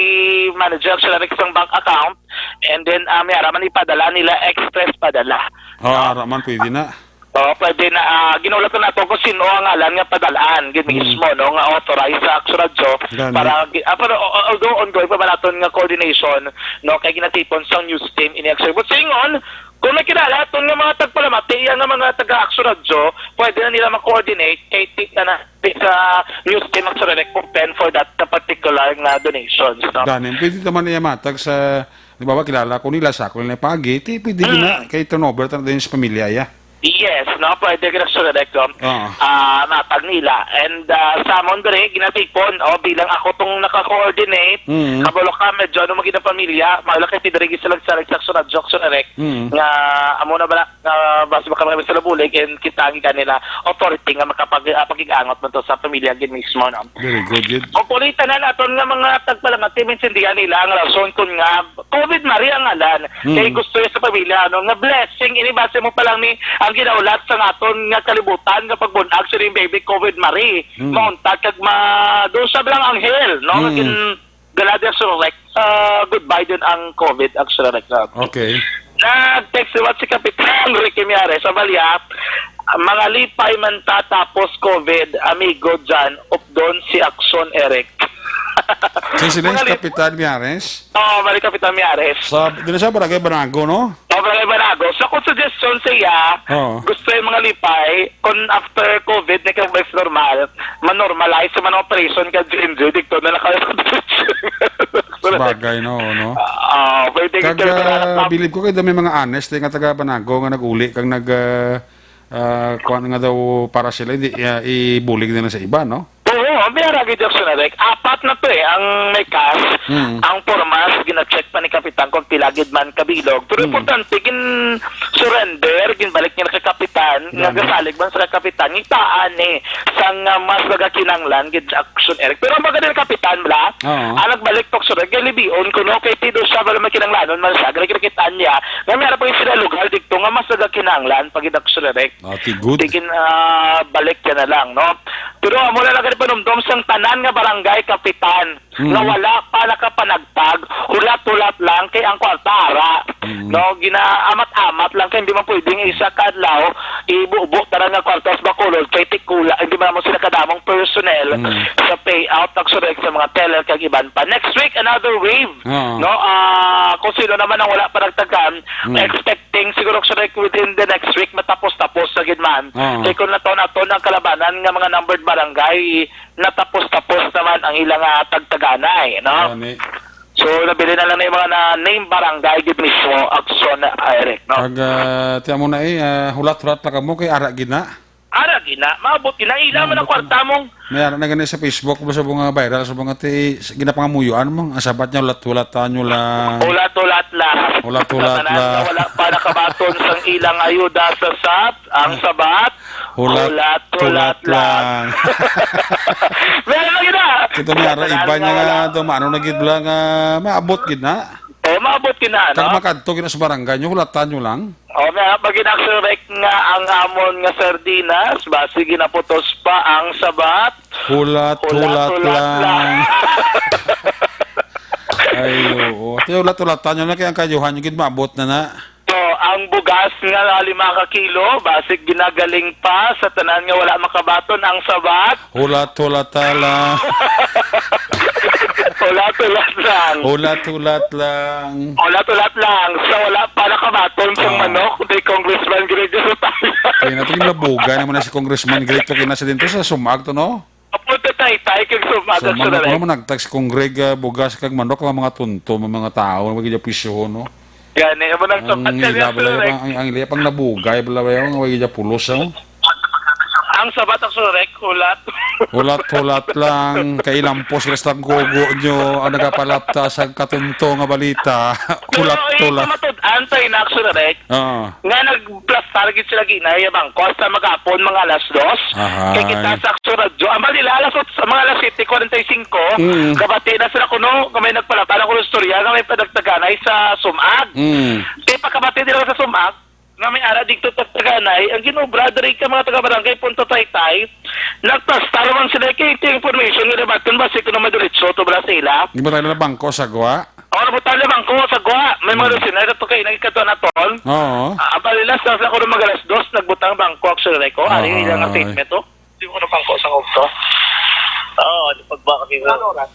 manager sa Action Direct sang bank account, and then, ah, may ara man ipadala nila, express padala. Oo, No? ara man, pwede na. Oh, pwede na, ah, ginulat na nato kung sino ang ngalan nga padalaan, gid Mm. mismo, no, nga authorized sa Action Radyo Gani. para gi-, ah, pero, o-, o-, although ongoing pa man aton nga coordination, no, kay ginatipon sang news team ini Action. But sa ingon, kung may kilala aton nga mga tagpalamati, iya nga mga taga Action Radyo, pwede na nila ma-coordinate kay ti-, ana, ti-, sa news team Action Direct open for that particular nga donations, no? Gani, pwede naman iya matag sa, di ba, ba, kilala ko nila, sa ako nila pagi, ti, pwede Mm. na, kay turnover ta na din sa pamilya, ya. Yes, no? Pwede ka na sa direct, no? Oo. Ah, matag nila. And, ah, sa amon diri, ginatipon, oh, bilang ako tong naka-coordinate, Mm. kabalo ka, medyo ano, maging pamilya, maula kay Pedro Gisela sa Rex Action at Jokes on Erect, Mm. nga amo na ba na, nga basta baka kami sa Labulig, and kita ang kanila authority nga makapag-, ah, pakig-angot man to sa pamilya gid mismo, no? Very good, good. O kulitan na naton nga mga tagpalamati, maintindihan nila ang rason kung nga COVID Maria ang ngalan. Hmm. Kay gusto niya sa pamilya, ano, nga blessing, ini base mo pa lang ni ang ginaulat sa aton nga kalibutan nga pagbunag sa ring baby COVID Marie. Hmm. Mauntat kag ma-, doon sa bilang anghel, no? Nga Hmm. gin-, gala niya sa Rex, ah, goodbye din ang COVID, ang sa Rex. Okay. Nag-text naman si Kapitan Ricky Miares sa Balya, "Mga lipay man ta tapos COVID, amigo dyan, updon si Action Eric." Sino sila, Mga si lip- Kapitan Miares? Oo, bali Kapitan Miares. Sa, din sa Barangay Banago, no? Oh, Barangay Banago. So, kung suggestion sa iya, Oo. gusto yung mga lipay, kung after COVID, na kang balik sa normal, manormalize sa mga operation ka G M G, dito na lang kayo. Sabagay, no, no? Ah, pwede Kag, ka ah, na bilib ko kay may mga honest, eh, nga taga Banago nga nag-uli, kang nag, ah, ah, kuwan nga daw para sila, hindi, ah, ibulig nila sa iba, no? Oo, may aragid yung sunarek. Apat na to eh, ang may cash, Mm. ang formas, gina-check pa ni Kapitan kung pila gid man kabilog. Pero Mm. importante, gin-surrender, ginbalik niya na kay Kapitan, nga Gani. gasalig man sa Kapitan, ngitaan eh, sang, ah, mas nagakinanglan, gid Action Eric. Pero ang maganda ni Kapitan, bla, Oo. ang nagbalik to, sunod, kay libion ko, no, kay Tido siya, wala may kinanglanon man siya, gani kinakitaan niya, nga may harap ang sila lugar, dito nga mas nagakinanglan, pag Action Eric. Ah, ti good. Tigin, ah, balik ka na lang, no? Pero amo na lang gani panumdom sang tanan nga barangay kapitan Mm. nga wala pa nakapanagtag, hulat-hulat lang kay ang kwarta ara, Mm. no? Ginaamat-amat lang kay hindi man pwedeng isa ka adlaw ibubo tanan nga kwarta sa Bacolod kay tikula, hindi man mo sila kadamong personnel Mm. sa payout, nagsurek sa mga teller kag iban pa. Next week, another wave, Oo. no? Ah, kung sino naman ang wala pa nagtagan, Mm. expect thing siguro, sir, like, within the next week, matapos-tapos na gid man. Oo. Kay kung naton-aton ang kalabanan nga mga numbered barangay, natapos-tapos naman ang ilang, ah, tagtaganay, no? Gani. So, nabili na lang na yung mga na name barangay gid mismo, Action, Eric, no? Kag, ah, tiyan mo na eh, ah, hulat-hulat na kamo kay ara gid na. Ara gina, maabot gina, ila man ang Maabot na. kwarta mong May ara na gani sa Facebook, sa mga viral, sa mga ti-, sa ginapangamuyoan mo, ang sabat niya, hulat-hulatan nyo lang. Hulat-hulat lang. Hulat-hulat Sa tanan lang. nga wala pa nakabaton sang ilang ayuda sa sap, ang Ah. sabat, Hulat-hulat hulat-hulat lang. lang. Meron na gina. Kita may ara, Sa tanan iba nga niya nga, wala. ito, maano na gid lang, ah, maabot gid na. Eh, maabot gid na, Kag no? makadto gid na sa barangay nyo, hulatan nyo lang. O, na, pag-inaksurek nga ang amon nga sardinas, basi ginaputos pa ang sabat. Hulat, hulat Hulat-hulat lang. lang. Ay, oo. Ate, hulat-hulatan nyo na kay ang kayuhan nyo gid maabot na na. So, ang bugas nga lima ka kilo, basig ginagaling pa sa tanan nga wala makabaton ang sabat. Hulat-hulata lang. Hulat-hulat lang. Hulat-hulat lang. Hulat-hulat lang. Sa wala pa nakabaton sang Ah. manok, di Congressman Greg Rotalla. Kaya natin yung labugan naman na si Congressman Greg to kinasa din to sa sumag to, no? Apunta tayo, tayo kag sumag. Sumag na ko naman nagtag si Congreg, ah, bugas kag manok, ang mga tunto, mga, mga tao, ang mga pisyo, no? Gani, amo nang Ang sabat ka ila niya, pala, Sir Rex. ang, ang, ang ila pang nabugay pala, yung mga gidya pulos, oh. Ang sabat ang Sir Rex, hulat. Hulat-hulat lang, kailampos ka sa gugo nyo, ang nagapalapta sa katunto nga balita. Pero Hulat-hulat. Ito matud-an, Antay na, Action Direct, Oo. nga nagplastar gid sila ginay ang bangko hasta maghapon, mga alas dos. Ahay. Kay kita sa Action Radyo, ang balila, alas otso, mga alas siyete kwarenta y singko, Mm. kabati na sila kuno, nga may nagpalabas na kuno istorya, nga may padagtaganay sa Sumag. Mm. Kay pagkabati nila sa Sumag, nga may ara dito tagtaganay, ang ginobra diri ka mga taga-barangay Punta Taytay, nagplastar man sila kay ito yung information nga nabaton ba si kuno madiretso to bala sa ila. Di ba tayo na bangko sa gwa? Ako na butang na bangko sa gwa. May mga Hmm. listener na to kay nagkadto na ton. Oo. Ah, ang balila sa sa kuno mag alas dos, nagbutang bangko, Action Direct, ko. Ari Oo. ilang statement to. Di ko na bangko sa ugto. Oo, di pagba kami mo. Ano oras?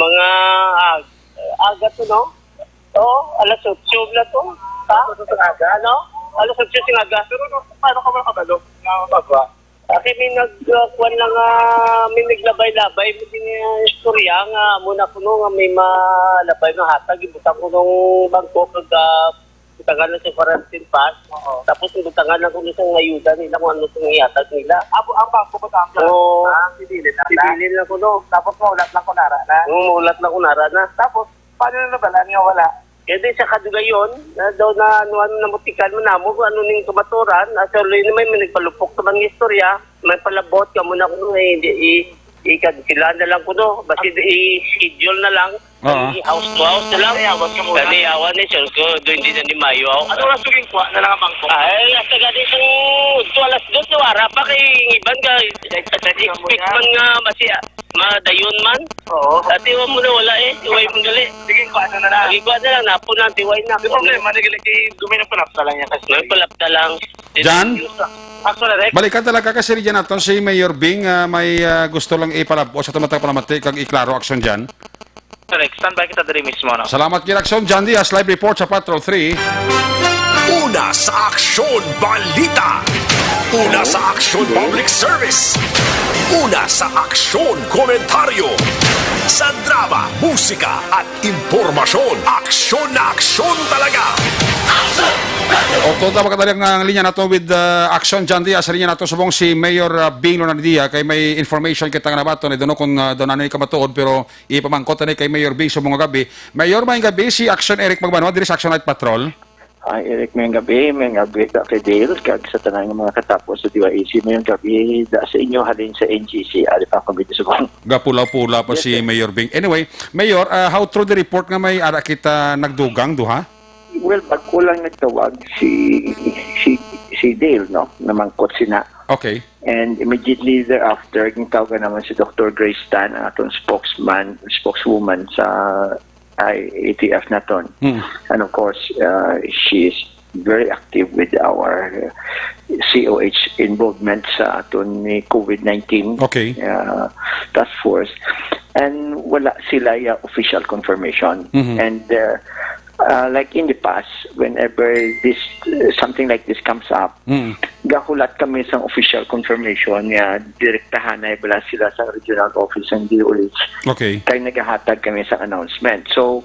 Mga ag-, aga to, no? Oo, alas otso na to. Ha? Alas otso ng aga? Ano? Alas otso ng aga. Pero no, paano ka makabalo? Nga mababa? Ah, kay may nag, ah, kuwan lang, ah, may naglabay-labay, may sin-, istorya nga, amo na kuno nga may malabay nga hatag, ibutang ko nung bangko kag, ah, butangan lang sa quarantine pass. Oo. Tapos butangan lang kuno sa ayuda nila kung ano itong ihatag nila. Abo, ang bangko ba ang Oo. Ah, sibilin lang na? Sibilin lang kuno. Tapos maulat lang ko nara na? Oo, maulat lang ko nara na. Tapos, paano na nabalaan nga wala? Kaya di sa kadugayon, na daw na ano, ano, namutikan mo namo kung ano ning kamaturan, as early naman may nagpalupok naman nga istorya, may palabot ka muna kung eh, hindi, i, i-cancel na lang kuno, basi i-schedule na lang, Oo. i-house to house na lang. Ay, awan ka muna. Dali, awan eh, sir, ko, do, hindi na ni Mayo, ako. Ano oras yung kuha na lang ang bangko? Ay, hasta gani kung to alas dos, no, ara pa kay iban ka, expect man nga, basi, ah, madayon man. Oo. Dati wa mo na wala eh. Iway mong gali. Sige, kuha na na lang. Lagi kuha na lang. Napon lang, tiway na. Di problema, di gali kay gumay ng palapta lang yan kasi. May palapta lang. Jan? Action Direct. Balikan talaga kasi rin dyan naton si Mayor Bing, ah, may, ah, gusto lang ipalabot sa tumatang palamati kag iklaro aksyon dyan. Direct, standby kita diri mismo, no? Salamat, Giraksyon Jan Diaz, live report sa Patrol three. Una sa aksyon, balita. Una sa aksyon, public service. Una sa aksyon, komentaryo. Sa drama, musika, at impormasyon, aksyon na aksyon talaga. O, kung tama ka talaga ang linya nato with, uh, Action Jan Diaz, sa linya nato subong si Mayor, uh, Bing Lunardia, kay may information kita nga nabaton, I don't know kung, uh, doon ano yung kamatuod, pero ipamangkot na ni kay Mayor Bing subong nga gabi. Mayor, may gabi, si Action Eric Magbanwa, diri sa Action Night Patrol. Ay, Eric, may gabi, may gabi ka kay Dale, kag sa tanan nga mga katapo sa D Y A C, may gabi da sa inyo halin sa N G C, ari pa kami subong. Gapula-pula pa Yes, si sir. Mayor Bing. Anyway, Mayor, ah, how true the report nga may ara kita nagdugang, duha? Well, bag-o lang nagtawag si, si, si Dale, no? Namangkot sina. Okay. And immediately thereafter, gintawgan naman si Doctor Grace Tan, ang atong spokesman, spokeswoman sa I A T F naton. Hmm. And of course, uh, she is very active with our C O H involvement sa aton ni COVID nineteen, Okay. uh, task force. And wala sila ya official confirmation. Mhm. And, uh, uh, like in the past, whenever this, uh, something like this comes up, Mm. gahulat kami sa official confirmation nga direktahanay bala sila sa regional office ng D O H. Okay. Kay nagahatag kami sa announcement. So,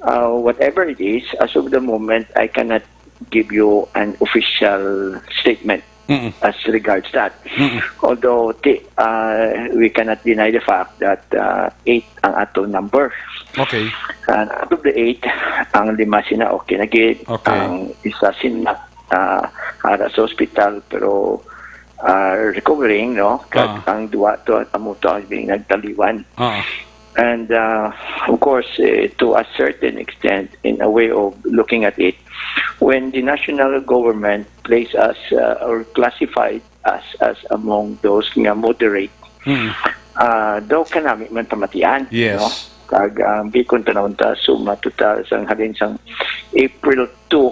uh, whatever it is, as of the moment, I cannot give you an official statement Mm-mm. as regards that. Mm-mm. Although, ti-, uh, we cannot deny the fact that, uh, eight ang ato number. Okay. And out of the eight, ang lima sina okay na gid. Okay. Ang isa sina, uh, ara sa hospital, pero, uh, recovering, no? Kag Ah. ang duwa to, amo to ang nagtaliwan. Ah. And, uh, of course, eh, to a certain extent, in a way of looking at it, when the national government place us, uh, or classified us as among those nga moderate, Mm. uh, daw kanami man pamatian, Yes. no? Kag ang Bicol tanawon ta, suma total sang halin sang April two,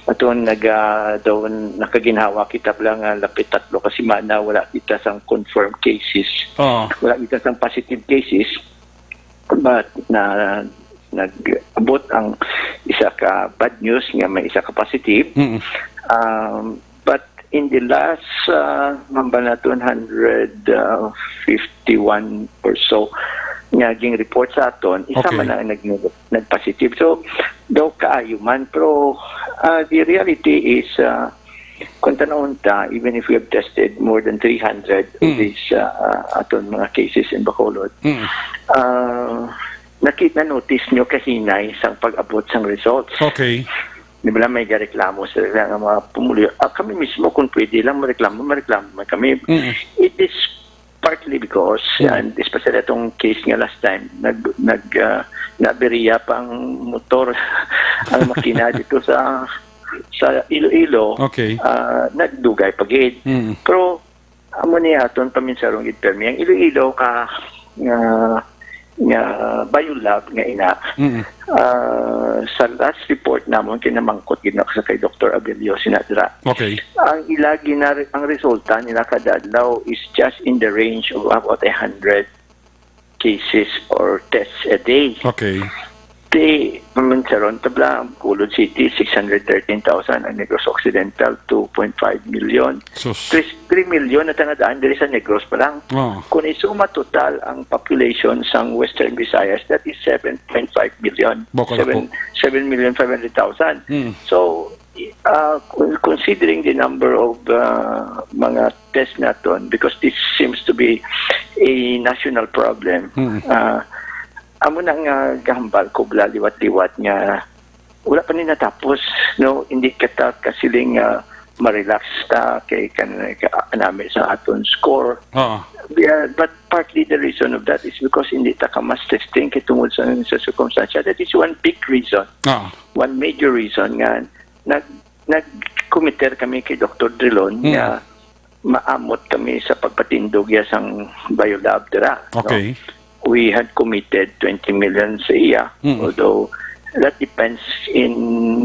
aton naga-, daw nakaginhawa kita lang nga lapit tatlo ka semana, wala kita sang confirmed cases. Oo. Wala kita sang positive cases. But na, nag-abot ang isa ka bad news nga may isa ka positive. Mm. Um, but in the last, uh, mamba naton hundred fifty-one or so nga ging report sa aton, isa Okay. man ang nag-, nag-positive. So, daw kaayo man. Pero, uh, the reality is, uh, kung tanawon ta, even if we have tested more than three hundred of Mm. these, uh, aton mga cases in Bacolod, Mm. uh, nakita, notice nyo kahinay sang pag-abot sang results. Okay. Di ba lang may gareklamo sila nga mga pumuluyo? Ah, kami mismo, kung pwede lang mareklamo, mareklamo man kami. Mm. It is partly because, Mm. and especially itong case nga last time, nag, nag, ah, naberiya pa ang motor, ang makina dito sa, sa Iloilo, Okay. ah, nagdugay pa gid. Mm. Pero amo ni aton paminsaron gid, permi ang Iloilo ka nga, nga biolab nga ina. Mm. Ah, sa last report namon, kinamangkot gid na sa kay Doktor Abelio Sinadra. Okay. Ang ila ginar-, ang resulta nila kada adlaw is just in the range of about a hundred cases or tests a day. Okay. Ti, paminsaron, tabla, ang Bacolod City, six hundred thirteen thousand, ang Negros Occidental, two point five million. Sus. Three, three million na tangadaan diri sa Negros pa lang. Oh. Kung isuma total ang population sang Western Visayas, that is seven point five million. Baka na Seven, po. seven million five hundred thousand. Hmm. So, ah, con-, considering the number of, ah, mga test naton, because this seems to be a national problem, Hmm. ah, amo na nga gahambal ko bala liwat-liwat nga wala pa ni natapos, no? Hindi ka ta kasiling nga ma-relax ta kay kan, ka, nami sa aton score. Oo. Yeah, but partly the reason of that is because hindi ta ka mass testing kay tungod sa, sa circumstance. That is one big reason. Oo. One major reason nga nag, nag-committer kami kay Doktor Drilon Mm. nga maamot kami sa pagpatindog ya sang biolab dira, no? Okay. We had committed twenty million sa iya, Mm. although that depends in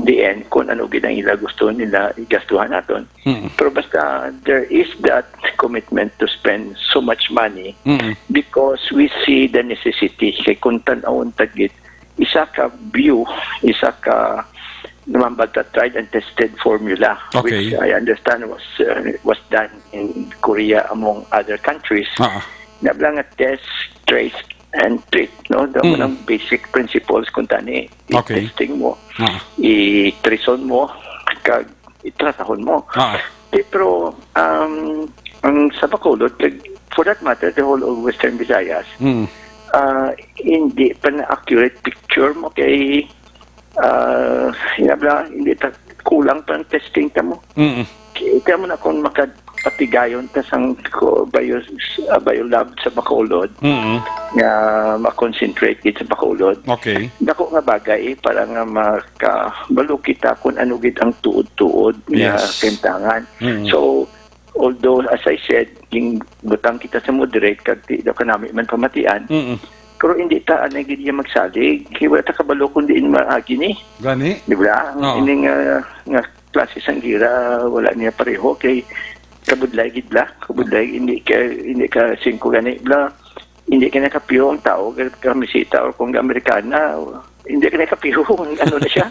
the end kung ano gid ang ila gusto nila igastuhan naton. Mm. Pero basta there is that commitment to spend so much money Mm. because we see the necessity. Kay kung tan-awon ta gid, isa ka view, isa ka naman ba ta tried and tested formula, Okay. which I understand was, uh, was done in Korea among other countries. Ah. Na bala nga test, trace, and treat, no? Damo Mm. ng basic principles kung tani Okay. i-testing mo, Ah. i-traceon mo, kag itratahon mo. Ah. Eh, pero, um, ang sa Bacolod, kag for that matter, the whole of Western Visayas, Mm. ah, hindi pa na accurate picture mo kay, ah, hinabla, hindi ta, kulang pa ang testing ta mo. Mm. Kita mo na kung makapatigayon ta sang ko, bio, ah, biolab sa Bacolod Mm. nga ma-concentrate gid sa Bacolod. Okay. Dako nga bagay para nga makabalo kita kung ano gid ang tuod-tuod nga Yes. kahimtangan. Mm. So, although, as I said, ginbutang kita sa moderate kag di daw kanami man pamatian, Mm. pero hindi ta anay gid niya magsalig. Kay wala ta kabalo kung diin maagi ni. Gani? Di ba? Ang Oo. ining, ah, nga klase sang gira, wala niya pareho kay kabudlay gid bla. Kabudlay, hindi ka, hindi ka singko gani bla. Hindi ka nakapiyo ang tao, ka-, kamisita or kung Amerikana, hindi ka nakapiyo, ano na siya.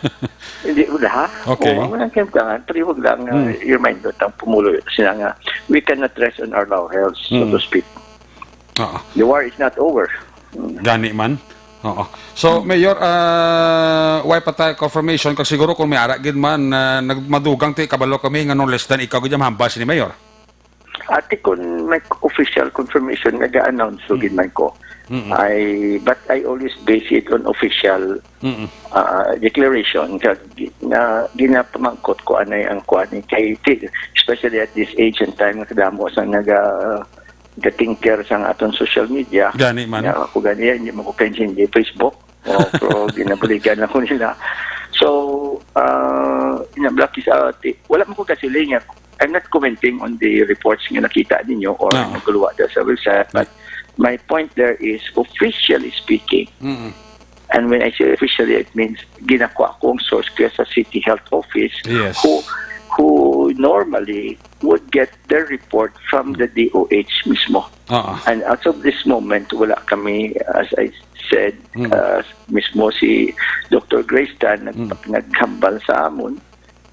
Hindi, wala. Okay. Oo, wala kang tangan. Palihog lang, uh, Hmm. i-remind mo, tang pumulo, sila nga, we cannot rest on our laurels, so Hmm. to speak. Oo. The war is not over. Hmm. Gani man. Oo. So, Hmm. Mayor, ah, way pa tayo confirmation, kag siguro kung may ara gid man, ah, nag-, madugang ti kabalo kami nga no less than ikaw gid ang mahambal sini, Mayor. Ati, kung may official confirmation, nag-a-announce so Mm. gid man ko. Mm-mm. I, but I always base it on official, Mm-mm. uh, declaration. Kag gi-, na, ginapamangkot ko anay ang kuan ni kay ti-, especially at this age and time, kadamo sa naga, gatinker sa aton social media. Gani man. Nga ako gani, hindi mo ko kaintindi Facebook. Oh, pero ginabaligan ako nila. So, uh, inabla kisa, ti-, wala mo ko kasiling nga, I'm not commenting on the reports nga nakita ninyo or Ah. naguluwa da sa website, but my point there is, officially speaking, Mm. and when I say officially, it means ginakuha ko ang source ko sa City Health Office, Yes. who, who normally would get their report from the D O H mismo. Ah. And as of this moment, wala kami, as I said, Mm. uh, mismo si Doctor Grace Tan nag-, Mm. naghambal sa amon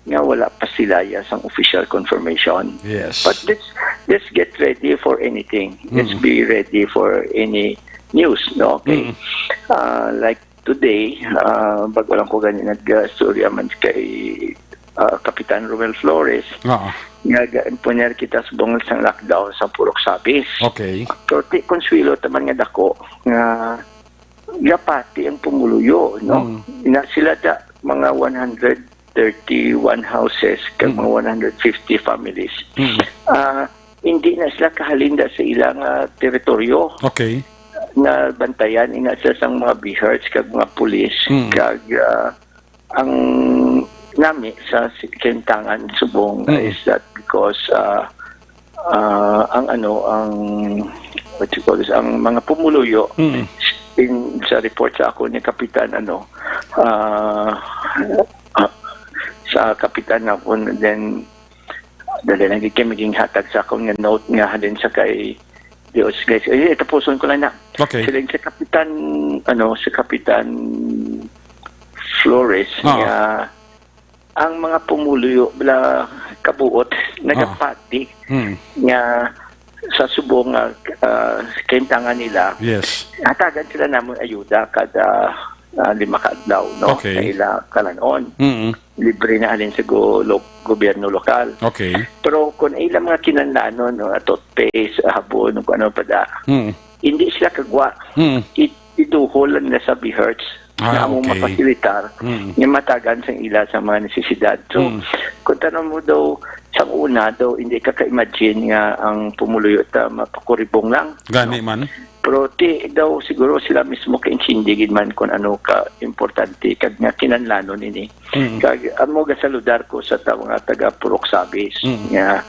nga wala pa sila ya sang official confirmation. Yes. But let's, let's get ready for anything. Let's Mm. be ready for any news, no? Okay. Mm. Uh, like today, uh, bago lang ko gani nag-, uh, storya man kay, uh, Kapitan Romel Flores, Oo. nga ga-, punyar kita sa bungol sang lockdown sa Purok Sabis. Okay. Pero ti, konsuelo ta man nga dako nga gapati ang pumuluyo, no? Mm. Na sila da, mga one hundred thirty-one houses, kag Mm. mga one hundred fifty families. Mm. Ah, hindi na sila kahalinda sa ilang, ah, teritoryo. Okay. Na bantayan ina sila sang mga BHERTs kag mga pulis, Mm. kag, ah, ang nami sa si-, Kaimtangan subong Mm. is that because, ah, ah, ang ano, ang, what you call this, ang mga pumuluyo Mm. in, sa report sa ako ni Kapitan, ano, ah, ah, sa Kapitan na po, then, dali lang gid kay maging hatag sa akon nga note nga halin sa kay Dios, guys. Eh, tapuson ko lang na. Okay. Sila sa Kapitan, ano, sa Kapitan Flores Ah. nga ang mga pumuluyo bala kabuot nagapati Hmm. nga sa subong nga, ah, kaimtangan nila, Yes. hatagan sila namon ayuda kada, ah, lima ka adlaw, no? Okay. Sa ila kalan-on. Mm. Libre na halin sa go-, lo-, gobyerno lokal. Okay. Pero kung ila mga kinahanglanon, no, toothpaste, sabon, kung ano pa da, Mm. hindi sila kagwa. Mm. I-, iduhol lang nila sa BHERTs Ah, na among okay. mapasilitar Mm. nga matagan sang ila sa mga nesesidad. So, Mm. kung tanong mo daw, sang una daw, hindi ka ka-imagine nga ang pumuluyo ta mapakuribong lang. Gani No? man. Pero ti daw siguro sila mismo kaintindi gid man kung ano ka importante kag nga kinahanglanon ini. Mm. Kag amo gasaludar ko sa ta-, mga taga Purok Sabis Mm. nga,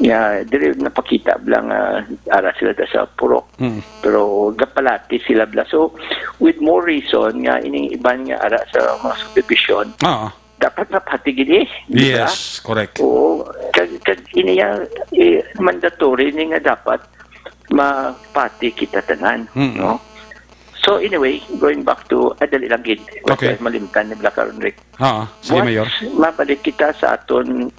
nga diri napakita bala nga ara sila da sa Purok. Mm. Pero gapalati sila bala. So, with more reason nga ining iban nga ara sa mga subdivision, Ah. dapat mapati gid eh, di ba? Yes, correct. Oo. Kag, kag ini ya, eh, mandatory ni nga dapat mapati kita tanan, Mm. no? So anyway, going back to, ah, dali lang gid. Okay. Malimtan ni bala karon, Rick. Ah, sige, Once Mayor. mabalik kita sa aton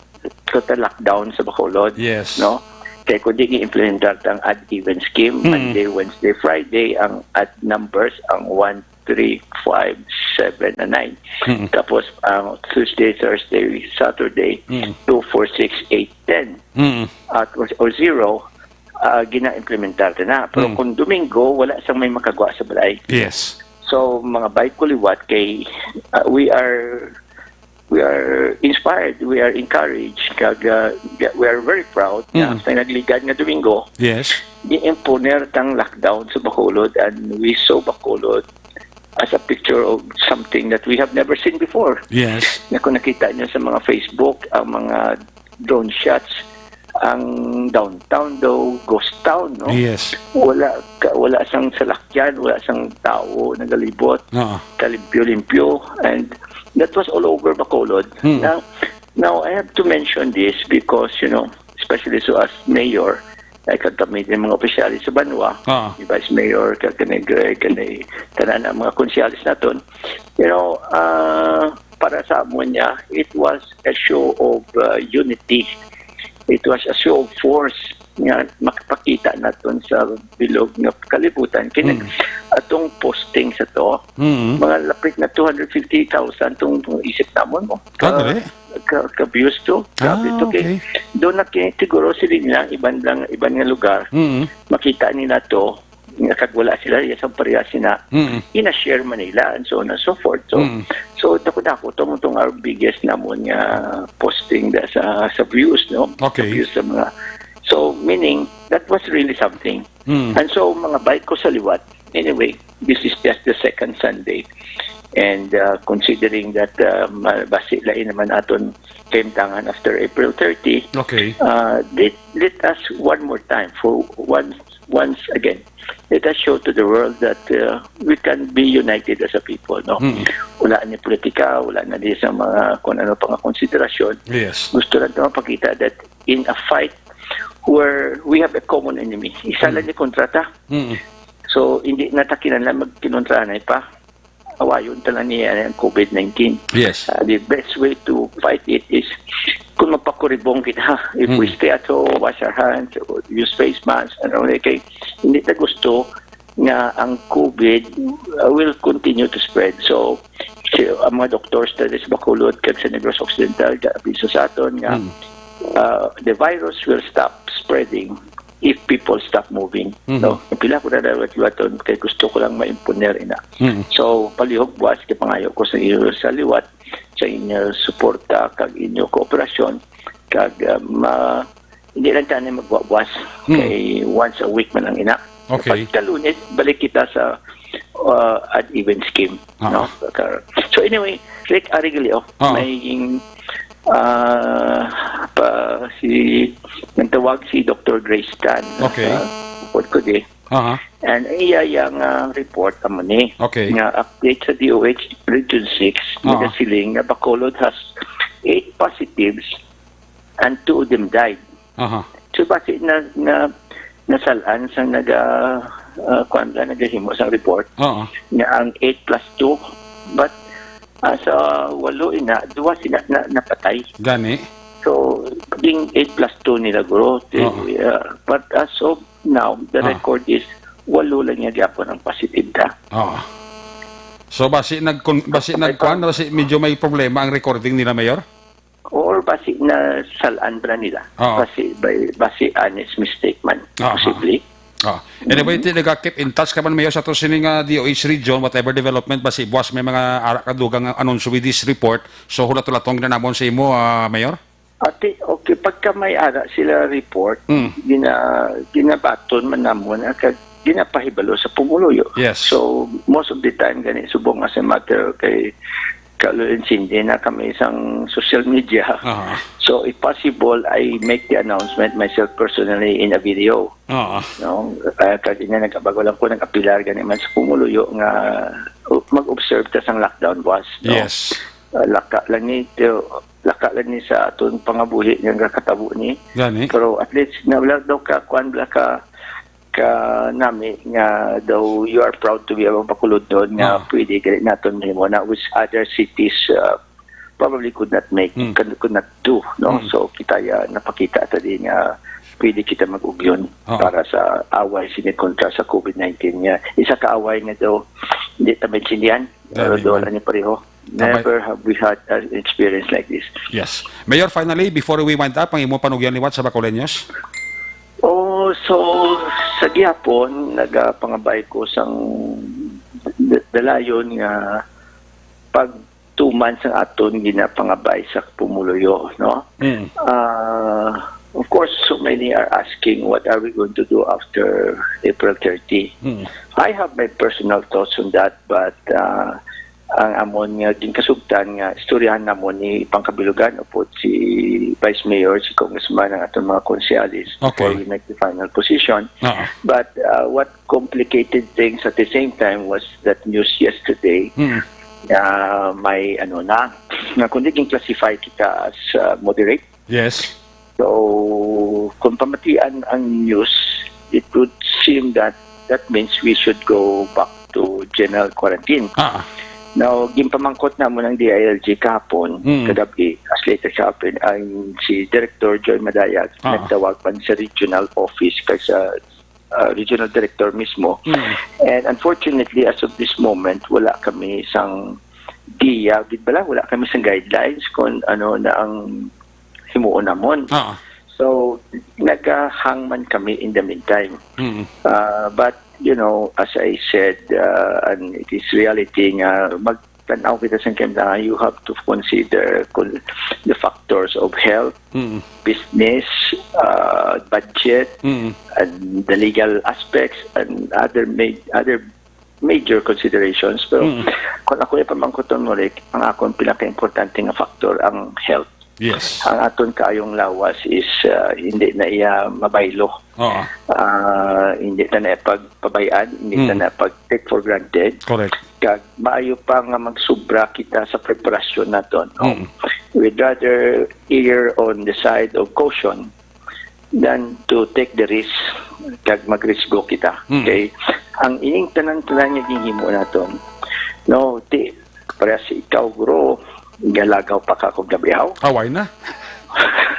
total lockdown sa Bacolod, Yes. no? Kay kung di gi-implementar ang odd even scheme, Hmm. Monday, Wednesday, Friday, ang odd numbers, ang one, three, five, seven, and nine. Hmm. Tapos, ang Tuesday, Thursday, Saturday, Hmm. two, four, six, eight, ten. Hmm. At, or, or zero, ah, gina-implementar na. Pero Hmm. kung Domingo, wala sang may makagwa sa balay. Yes. So, mga bike ko liwat kay, ah, we are, we are inspired, we are encouraged, kag, ah, we are very proud na Mm. sa nagligad nga Domingo, Yes. gi-imponer tang lockdown sa Bacolod, and we saw Bacolod as a picture of something that we have never seen before. Yes. Na kung nakita niyo sa mga Facebook, ang mga drone shots, ang downtown daw, ghost town, no? Yes. Wala ka, wala sang salakyan, wala sang tao nagalibot, Oo. kalimpyo-limpyo, and that was all over Bacolod. Hmm. Now, now I have to mention this because, you know, especially so as mayor, ay kag kami din mga opisyales sa banwa, Oo. ni Vice Mayor, kag kani Greg, kani tanan ang mga konsyales naton, you know, ah, para sa amon niya, it was a show of, uh, unity. It was a show of force nga makapakita naton sa bilog nga kalibutan. Kini Mm. atong posting sa to, Mm. mga lapit na two hundred fifty thousand tong, tong isip namon mo. Ah, dali? Ka, ka views to. Grabe Ah, to kay okay. Doon na kini siguro sila nila iban lang, iban nga lugar. Mm. Makita nila to nga kag wala sila iya sa parehas sina Mm. ina-share man nila and so on and so forth. So, Mm. so dako-dako tong, tong our biggest namon nga posting da sa, sa views, no? Okay. Sa views sa mga, so meaning that was really something. Mm. And so mga bike ko sa liwat. Anyway, this is just the second Sunday. And, uh, considering that, uh, ma-, basi lain naman aton kaimtangan after April thirty, Okay. uh, let, let us one more time for one once again, let us show to the world that, uh, we can be united as a people, no? Mm. Wala ni politika, wala na di sa mga kung ano pa nga konsiderasyon. Yes. Gusto lang ito mapakita that in a fight where we have a common enemy, isa Mm. lang ni kontra ta. Mm. So, hindi na ta kinahanglan magkinontrahanay pa. Awayon ta lang ni, uh, COVID nineteen. Yes. Uh, the best way to fight it is kung magpakuribong kita, if we Mm. stay at home, wash our hands, use face masks, ano, kay hindi ta gusto nga ang COVID, uh, will continue to spread. So, si, ang mga doctors dali sa Bacolod kag sa Negros Occidental, ga-abiso sa aton nga, Mm. uh, the virus will stop spreading if people stop moving. Mhm. No? Pila ko na dawat liwaton kay gusto ko lang ma-imponer ina. Mm. So, palihog buwas kay pangayo ko sa iyo sa liwat, sa inyo suporta kag inyo kooperasyon, kag, ah, ma-, hindi lang tayo magwabwas, Hmm. kay once a week man lang ina. Okay. Pagka Lunes, balik kita sa, ah, odd even scheme, Ah. no? So, anyway, Rick Arigalio, Ah. may, ah, pa, si, nagtawag si Doctor Grace Tan, Okay. sa Port Code. Aha. And iya yang, ah, report amo ni Okay. nga update sa D O H Region six, Ah. nagasiling nga Bacolod has eight positives and two of them died. Aha. So, basi na, na, nasalan sa naga, ah, kwan ka, nagahimo sang report Oo. nga ang eight plus two, but, ah, sa walo ina, duwa sila na, napatay. Gani. So, ding eight plus two nila, guro. Oo. Ah, but as of now, the Ah. record is walo lang niya gyapon ang positive ka. Oo. So, basi nagkon-, basi Ay, nagkuan, pa- basi medyo may problema ang recording nila, Mayor? Or basi na salan ba nila? Oo. Basi, by, basi honest mistake man. Aha. Posible. Ah. Anyway, Mm. ti nagakip in touch ka man, Mayor, sa to sini nga D O H region, whatever development, basi buwas may mga ara ka dugang nga anunsyo with this report. So, hulat-hulatong na namon sa imo, ah, Mayor? Ati, okay, pagka may ara sila report, Mm. gina-, ginabaton man namon, ah, kag ginapahibalo sa pumuluyo. Yes. So, most of the time, gani, subong as a matter kay Kalo, insindi na kami sang social media. Aha. So, if possible, I make the announcement myself personally in a video. Aha. No? Kaya kag ina, nag-, bago lang ko nag-apilar gani man sa pumuluyo nga, uh, mag-observe ta sang lockdown buwas, no? Yes. Uh, laka lang ni, laka lang ni sa aton pangabuhi nga gakatabo ni. Gani. Pero at least, na wala daw ka, kuan, wala ka, ka nami nga daw you are proud to be a Bacolodnon nga Ah. pwede gali naton mahimo na, which other cities, uh, probably could not make, Hmm. could, could not do, no? Hmm. So, kita ya, napakita ta di nga pwede kita mag-ugyon Ah. para sa away sini kontra sa COVID nineteen nga isa ka away nga daw hindi ta maintindihan, Dali pero doon man. Ani pareho. Abay. Never have we had an experience like this. Yes. Mayor, finally, before we wind up, ang imong panugyan liwat sa Bacoleños? Oh, so, sa gihapon, nagapangabay ko sang d-, dalayon nga pagtuman sang aton ginapangabay sa pumuluyo, no? Mm. Ah, of course, so many are asking, "What are we going to do after April thirty?" Mm. I have my personal thoughts on that, but, ah, ang amon nga ginkasugtan nga istoryahan namon ni pangkabilugan upod si Vice Mayor, si Congressman, ang aton mga konsehalis Okay. before we make the final position. Oo. But, uh, what complicated things at the same time was that news yesterday Mm. na may, ano na, na kundi gin-classify kita as, uh, moderate. Yes. So, kung pamatian ang news, it would seem that that means we should go back to general quarantine. Ah. Now, ginpamangkot namon ang D I L G kahapon, Mm. kagabi, as late as kahapon, ang si Director Joy Madayag, Ah. nagtawag man sa regional office kag sa, uh, regional director mismo. Mm. And unfortunately, as of this moment, wala kami sang giya, gid bala, wala kami sang guidelines kung ano na ang himuon namon. Ah. So, nagahang man kami in the meantime. Mm. Uh, but, you know, as I said, uh, and it is reality nga magtan-aw kita sa kailangan, you have to consider kung the factors of health, Mm. business, uh, budget, Mm. and the legal aspects and other ma-, other major considerations. Pero Mm. kung ako ipamangkot mo, Rick, ang akon pinaka-importante nga factor ang health. Yes. Ang aton kaayong lawas is, uh, hindi na iya mabaylo. Oo. Ah, hindi ta na pagpabayaan, hindi ta Mm. na pag-take for granted. Correct. Kag maayo pa nga magsubra kita sa preparasyon naton, no? Mm. We'd rather err on the side of caution than to take the risk kag magrisgo kita. Mm. Okay? Ang ining tanan-tanan nga ginhimo naton, no, ti, parehas ikaw, guro, galagaw pa ka kung gabihaw. Away na.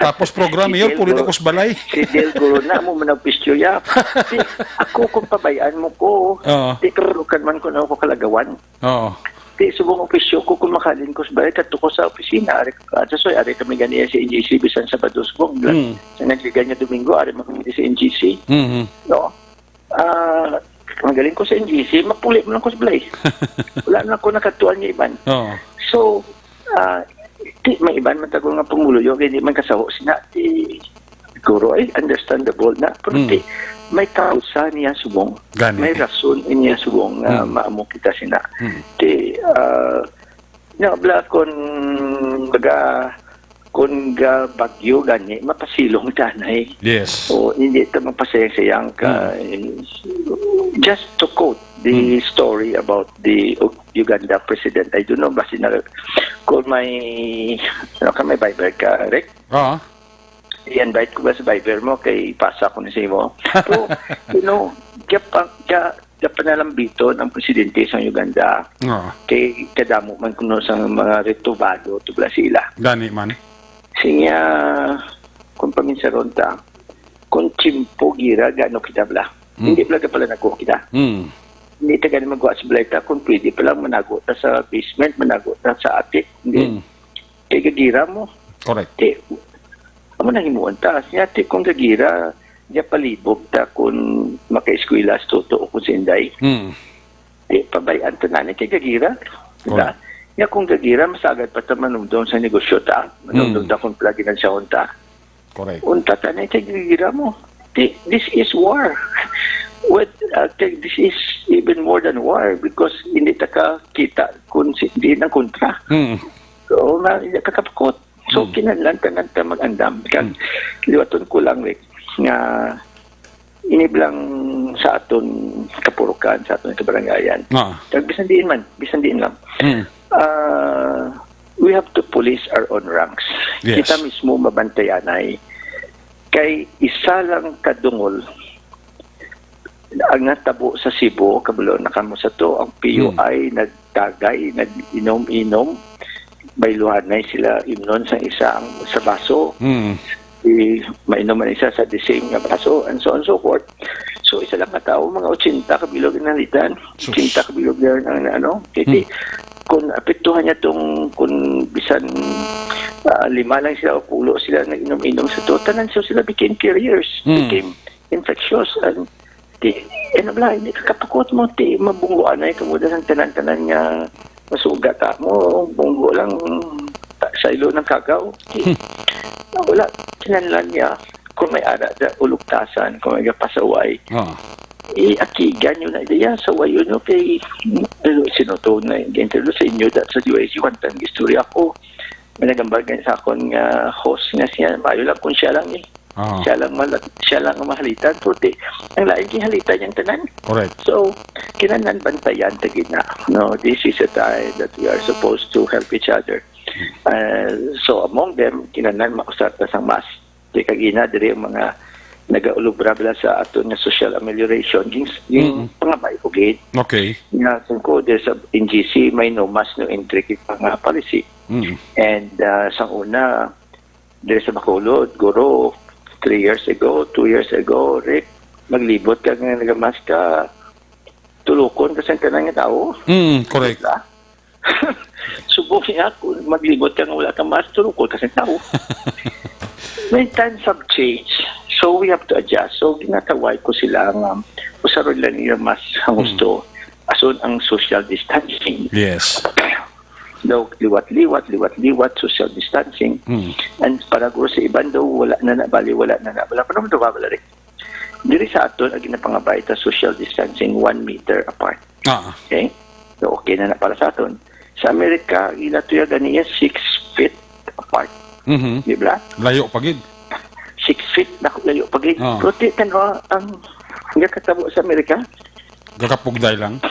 Tapos program, Si Mayor, Del puli na Guro-, ko sa balay. si Del Guro na mo managpisyo ya. Di, ako kung pabayaan mo ko, Oo. di kalukan man ko na ako kalagawan. Oo. Di, subong opisyo ko, kung makalin ko sa balay, kadto ko sa opisina, ari, ah, sa soy, ari kami ganiya sa N G C, bisan Sabado, subong, Mm. sa nagligay niya Domingo, ari man kami sa N G C. Mhm. No? Ah, magaling ko sa N G C, mapuli mo lang ko sa balay. Wala na ako nakatuan niya iban. Oo. So, Ah, di, may iban man tagol nga pumuluyo, kay di man kasaho sina, di, siguro, ay, understandable na. Pero Mm. di, may kausa niya subong. Gani. May rason niya subong nga Mm. maamo kita sina. Mm. Di, ah, nga bala, kun, baga, kun ga bagyo gani, mapasilong tanay. Yes. O, hindi ta magpasayang-sayang ka. Mm. Just to quote the Mm. story about the U-, Uganda president, I don't know, basi na, kung may, ano ka, may Viber ka, Rick? Ah. I-invite ko ba sa Viber mo, kay ipasa ko ni sa imo. Pero, you know, kaya pa, kaya, kaya panalambiton ang presidente sa Uganda. Ah. Kay kadamo man kuno sa mga retubado, tubla sila. Gani man. Siya, kung paminsaron ta, kung tiyempo gira, gano kita bala? Mm. Hindi bala ka pala nagkuha kita. Mm. Hindi ta gani magwa sa balay ta, kung pwede pa lang manago ta sa basement, manago ta sa attic, hindi. Mm. Kay gagira mo. Correct. Ti, amo na himuon ta. Siya, ti, kung gagira, niya palibog ta kung makaeskwela si Toto o kung si Inday. Mm. Ti, pabayaan ta na ni kay gagira. Diba? Correct. Niya kung gagira, masagad pa ta manumdom sa negosyo ta. Manumdom Mm. ta kung pala ginansahon ta. Correct. Unta ta na kay gagira mo. Ti, this is war. What, uh, kay this is even more than war because hindi ta ka kita kung si, di nang kontra. Mm. So, na, hindi ka kapakot. So, Mm. kinahanglan tanan ta mag-andam. Kag Mm. liwaton ko lang, Rick, nga iniblang sa aton kapurukan, sa aton kabarangayan. Ah. Kag bisan diin man, bisan diin lang. Mm. Ah, we have to police our own ranks. Yes. Kita mismo mabantayanay. Kay isa lang ka dungol ang natabo sa Cebu, kabalo na kamo sa to, ang P U I Hmm. nagtagay, nag-inom-inom, bayluhanay sila imnon sa isa ang, sa baso. Hmm. Di mainom man isa sa the same nga baso, and so on and so forth. So, isa lang ka tawo, mga ochenta ka bilog ang nalitan. Sus. Ochenta ka bilog na ang, ano, kaya Hmm. kung apektuhan niya tong, kung bisan, ah, lima lang sila o pulo sila nag-inom-inom sa to, tanan sila, sila became carriers, Hmm. became infectious. And di, ano bala, hindi ka kapakot mo, ti, mabunggoanay ka mo sa tanan-tanan nga masugat mo, bunggo lang ta-, sa ilo ng kagaw. Ti, Hmm. wala, kinahanglan niya, kung may ara sa ulugtasan, kung may pasaway, Ah. i-akigan nyo na iya, sawayon nyo kay, ano, sinuto na yung interview sa inyo, dat sa U I C, one time istorya ko. May nagambag sa akon nga host nga siya, maayo lang kung siya lang eh. Ah. Siya lang mala-, siya lang ang mahalitan. Pero ti, ang lain kay halitan niyang tanan. Correct. So, kinahanglan bantayan ta gid na. No, this is a time that we are supposed to help each other. Uh, so, among them, kinahanglan mausar ta sang mask. Di kagina, diri ang mga nagaulubra bala sa aton nga social amelioration. Yung, yung Mm. pangabay ko gid. Okay. Nga, kung ko, there's a, in G C, may no mask, no entry kita nga policy. Mm. And, uh, sang una, diri sa Bacolod, guro, three years ago, two years ago, Rick, maglibot ka nga nagamask ka, tulukon ka sa tanan nga tawo. Mm, correct. Diba? Subong niya, kung maglibot ka nga wala ka mask, tulukon ka sa tawo. When times have changed, so we have to adjust. So, ginatawag ko sila nga usaron lang nila mask ang Mm. gusto. Ason ang social distancing. Yes. Daw liwat-liwat, liwat-liwat, social distancing. Mm. And para guro sa iban daw, wala na na, bali, wala na na. Wala pa naman daw babalik. Diri sa aton, ang ginapangabay ta social distancing, one meter apart. Ah. Okay? So, okay na na para sa aton. Sa Amerika, ila tuya ganiya, six feet apart. Mhm. Di ba? Layo pa gid. Six feet na layo pa gid. Ah. Pero ti, tanaw, ang, ang katabo sa Amerika, Gakapugday lang.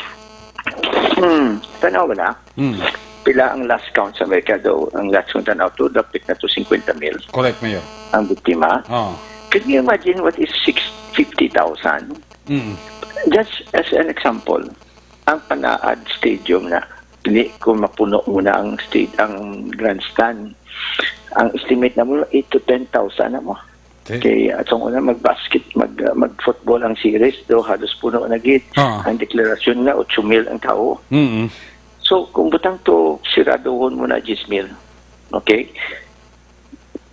Hmm, tanaw na. Hmm. Pila ang last count sa Amerika daw? Ang last count tanaw to, dapit na to fifty mil. Correct, Mayor. Ang biktima. Oh. Can you imagine what is six, fifty thousand? Mm. Just as an example, ang Panaad Stadium na, hindi ko mapuno muna ang state, ang grandstand. Ang estimate na mo, eight to ten thousand na mo. Okay. Kay atong una mag-basket, mag, uh, mag-football ang series, do halos puno na gid. Ah. Ang deklarasyon nga ocho mil ang tao. Mm. So, kung butang to, siradohon mo na diyes mil. Okay?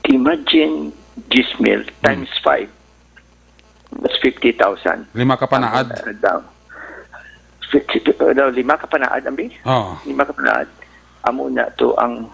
Imagine diyes mil times Mm. five. That's fifty thousand. Lima ka panaad. Ang, uh, daw. Fifty, uh, daw, lima ka panaad, ambi? Oo. Lima ka panaad. Amo na to ang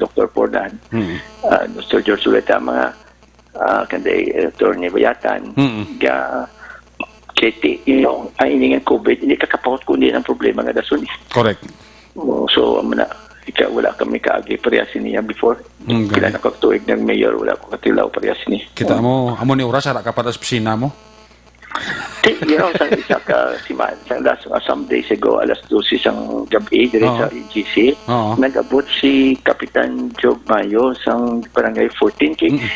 Doctor Pordan, Mm. ah, Mister George Zuleta, mga, ah, kanday, eh, Attorney Bayatan, Mm. ga, kay ti, you know, ang iningan COVID, hindi kakapahot kundi ang problema nga dason, eh. Correct. Oh, so, amo na, ika, wala kami kaagi parehas niya before. Mm, Pila gani. na kag tuig nag mayor, wala ko katilaw parehas ni. Kita Oh. mo, amo ni oras, ara ka pa sa opisina mo? Ti, you know, sa isa ka siman, sa last, uh, some days ago, alas dose sang gabi, diri Oo. sa E G C, Oo. nag-abot si Kapitan Job Mayo sang Barangay fourteen. Kay Mm.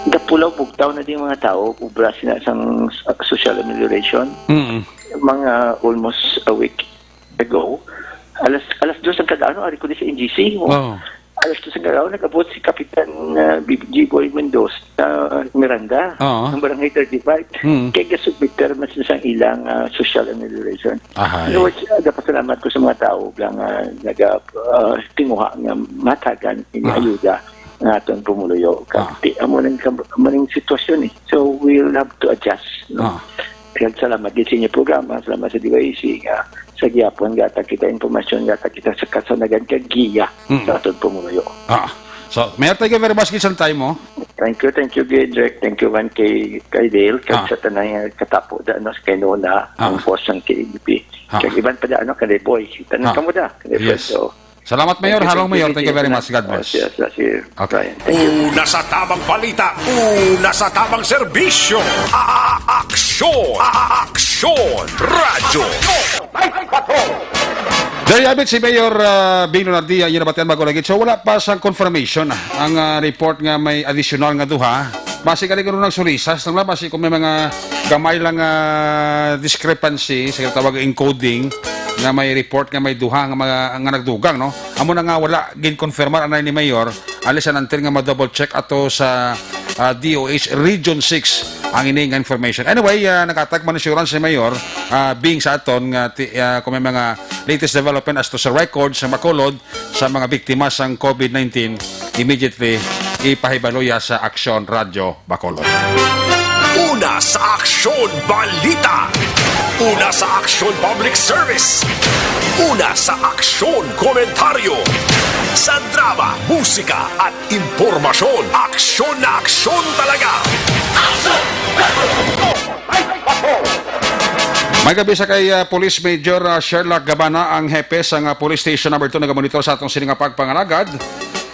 Dapulaw, bugtaw na din mga tao, ubra sila sang s-, social amelioration. Mm. Mga almost a week ago, alas, alas dos ang kadano, ari ko ni sa N G C. Oo. Alas dos ang kadano, nag-abot si Kapitan, uh, B G Boy Mendoza, uh, Miranda, Oo. ng Barangay thirty-five. Mm. Kay gasubmit man sa ilang, uh, social amelioration. Ahay. In other words, uh, nagapasalamat ko sa mga tao lang, uh, naga, uh, tinguha nga matagan ini Ah. ayuda nga aton pumuluyo. Kag Ah. ti-, amo ning kam-, amo ning sitwasyon, eh. So, we'll have to adjust, no? Ah. Kag salamat gid sa inyo programa, salamat sa D Y A C nga sa gihapon gata kita impormasyon, gata kita sa kasanagan kag giya Mm. sa aton pumuluyo. Ah. So, Mayor, thank you very much gid sa time mo. Thank you, thank you, gid, Direk. Thank you man kay, kay Dale, kag Ah. sa tanan nga katapo da, no, sa kay Nona, Ah. ang boss ng K B P. Ah. Kag iban pa da, ano, kay Boy. Tanan Ah. kamo da, kay Yes. Fred, so, Salamat, Mayor. Thank you, Halong thank you, Mayor. Thank you very much. God bless. Yes, yes, yes, yes. Okay. Brian, thank you. Una sa tamang balita, una sa tamang serbisyo. A-, a-, aksyon, a-, a-, aksyon, radyo. There you have it, si Mayor, uh, Bing Lunardia, yun nabatian bago lagi. So, wala pa sang confirmation, ah, ang, uh, report nga may additional nga duha. Basi kani kuno nagsulisas lang na, basi kung may mga gamay lang, ah, discrepancy sa tawag encoding, nga may report nga may duha nga mga, nga nagdugang, no? Amo na nga wala ginkonfirmar anay ni Mayor, alis an until nga ma-double check ato sa, ah, D O H Region six ang ini nga information. Anyway, ah, naghatag man assurance si Mayor, ah, Bing sa aton nga ti-, ah, kung may mga latest development as to sa record sa Bacolod, sa mga biktima sang COVID nineteen, immediately ipahibalo ya sa Aksyon Radyo Bacolod. Una sa Aksyon Balita. Una sa Aksyon Public Service. Una sa Aksyon Komentaryo. Sa drama, musika, at impormasyon, aksyon na aksyon talaga. Aksyon! Aksyon! Nagabisa kay, ah, Police Major, ah, Sherlock Gabana, ang hepe sang, ah, Police Station Number Two, nagamonitor sa atong sini nga pagpangalagad.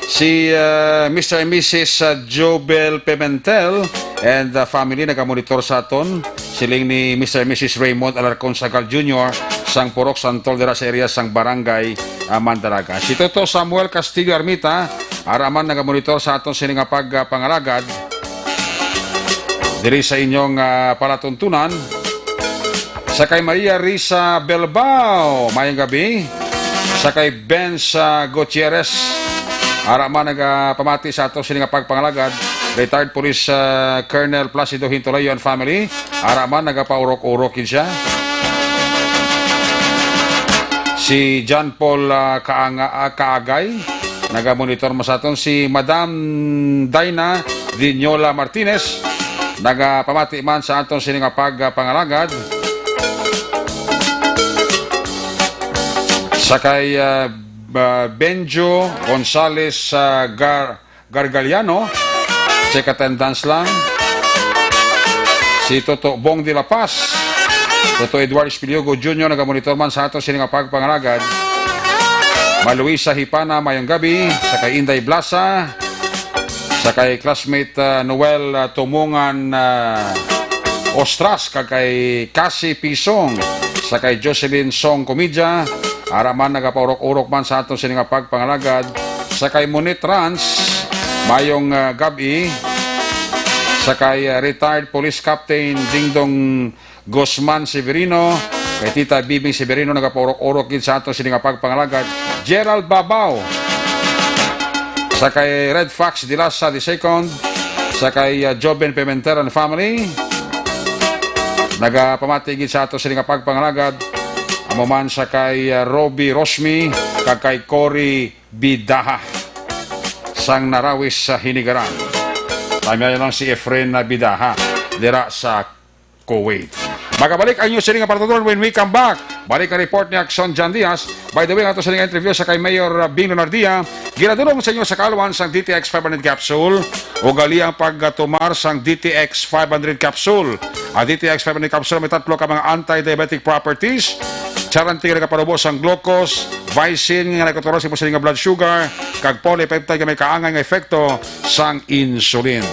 Si, ah, Mister and Missus, ah, Jobel Pimentel and, ah, family nagamonitor sa aton. Siling ni Mister and Missus Raymond Alarcon Sagal Junior sang Purok Santol dira sa area sang Barangay, ah, Mandalaga. Si Toto Samuel Castillo Armita, ara man nagamonitor sa aton sini nga pagpangalagad diri sa inyong, ah, palatuntunan. Sa kay Maria Risa Belbao, mayong gabi. Sa kay Benz, ah, Gutierrez, ara man nagapamati sa ato sini nga pagpangalagad, retired Police, ah, Colonel Placido Hintulayo and family, ara man nagapaurok-urok gid siya. Si John Paul, ah, Kaanga-, ah, Kaagay, nagamonitor man sa aton. Si Madam Dina Diniola Martinez, nagapamati man sa aton sini nga pagpangalagad. Sa kay, ah, ba-, Benjo Gonzales, ah, Gar-, Gargaliano, check attendance lang. Si Toto Bong de la Paz, Toto Edward Espiliogo Junior, nagamonitor man sa ato sini nga pagpangalagad. Ma Luisa Hipana, mayong gabi. Sa kay Inday Blasa, sa kay classmate, ah, Noel, ah, Tumungan, ah, Ostras, kag kay Cassie Pisong, sa kay Jocelyn Song Comidja, ara man nagapaurok-urok man sa aton sini nga pagpangalagad. Sa kay Monit Rans, mayong, ah, gab-i. Sa kay, ah, retired Police Captain Dingdong Guzman Severino, kay Tita Bibing Severino, nagapaurok-urok gid sa aton sini nga pagpangalagad. Gerald Babao, sa kay Red Fox Dilasa the second, sa kay, ah, Joven Pimentel and family, nagapamati gid sa aton sini nga pagpangalagad. Amo man sa kay, ah, Roby Rosmi, kag kay Cory Bidaha sang Narawis sa Hinigaran. Tamyayo lang si Efren na Bidaha dira sa Kuwait. Magabalik ang news sining nga patutunan when we come back. Balik ang report ni Action John Diaz. By the way, ang ato sining interview sa kay Mayor, uh, Bing Leonardia, ginadulong sa inyo sa kaalwan sang D T X five hundred capsule. Ugali ang pagtumar sang D T X five hundred capsule. Ang D T X five hundred capsule may tatlo ka mga anti-diabetic properties. Charanti nga nagapanubo sang glucose, vicin nga nagkontrol sa imong siling nga blood sugar, kag polypeptide nga may kaangay nga epekto sang insulin.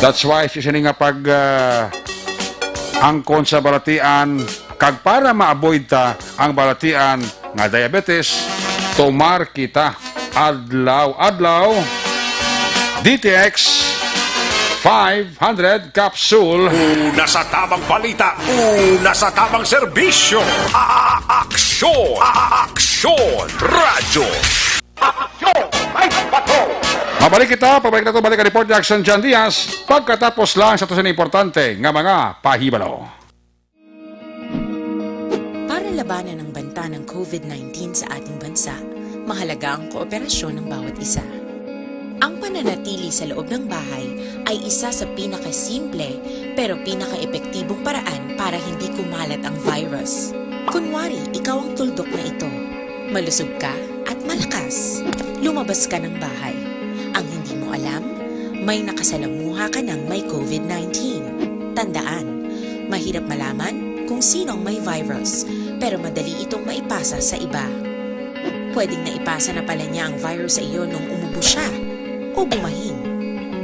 That's why, si sini nga pag, ah, angkon sa balatian, kag para ma-avoid ta ang balatian nga diabetes, tumar kita adlaw-adlaw D T X five hundred capsule. Una sa tamang balita, una sa tamang serbisyo. A-, a-, aksyon! A-, a-, aksyon! Radyo. Aksyon! May bato! Mabalik kita, pabalik na to, balik ang report ni Action John Diaz. Pagkatapos lang sa to sa importante nga mga pahibalo. Para labanan ang banta ng COVID nineteen sa ating bansa, mahalaga ang kooperasyon ng bawat isa. Ang pananatili sa loob ng bahay ay isa sa pinakasimple pero pinakaepektibong paraan para hindi kumalat ang virus. Kunwari, ikaw ang tuldok na ito. Malusog ka at malakas. Lumabas ka ng bahay. Ang hindi mo alam, may nakasalamuha ka ng may COVID nineteen. Tandaan, mahirap malaman kung sino ang may virus, pero madali itong maipasa sa iba. Pwedeng naipasa na pala niya ang virus sa iyo nung umubo siya o bumahin.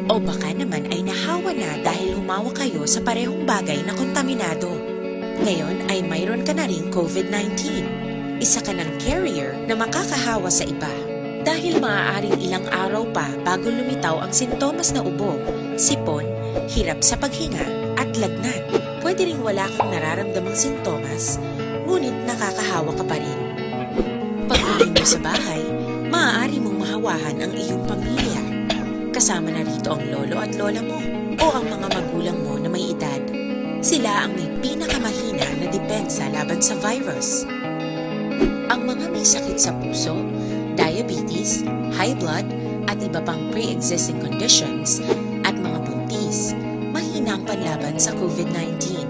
O baka naman ay nahawa na dahil humawak kayo sa parehong bagay na kontaminado. Ngayon ay mayroon ka na ring COVID nineteen. Isa ka ng carrier na makakahawa sa iba. Dahil maaaring ilang araw pa bago lumitaw ang sintomas na ubo, sipon, hirap sa paghinga, at lagnat. Pwede ring wala kang nararamdamang sintomas, ngunit nakakahawa ka pa rin. Pag-uwi mo sa bahay, maaari mong mahawahan ang iyong pamilya. Kasama na rito ang lolo at lola mo o ang mga magulang mo na may edad. Sila ang may pinakamahina na depensa laban sa virus. Ang mga may sakit sa puso, diabetes, high blood, at iba pang pre-existing conditions, at mga buntis, mahina ang panlaban sa COVID nineteen.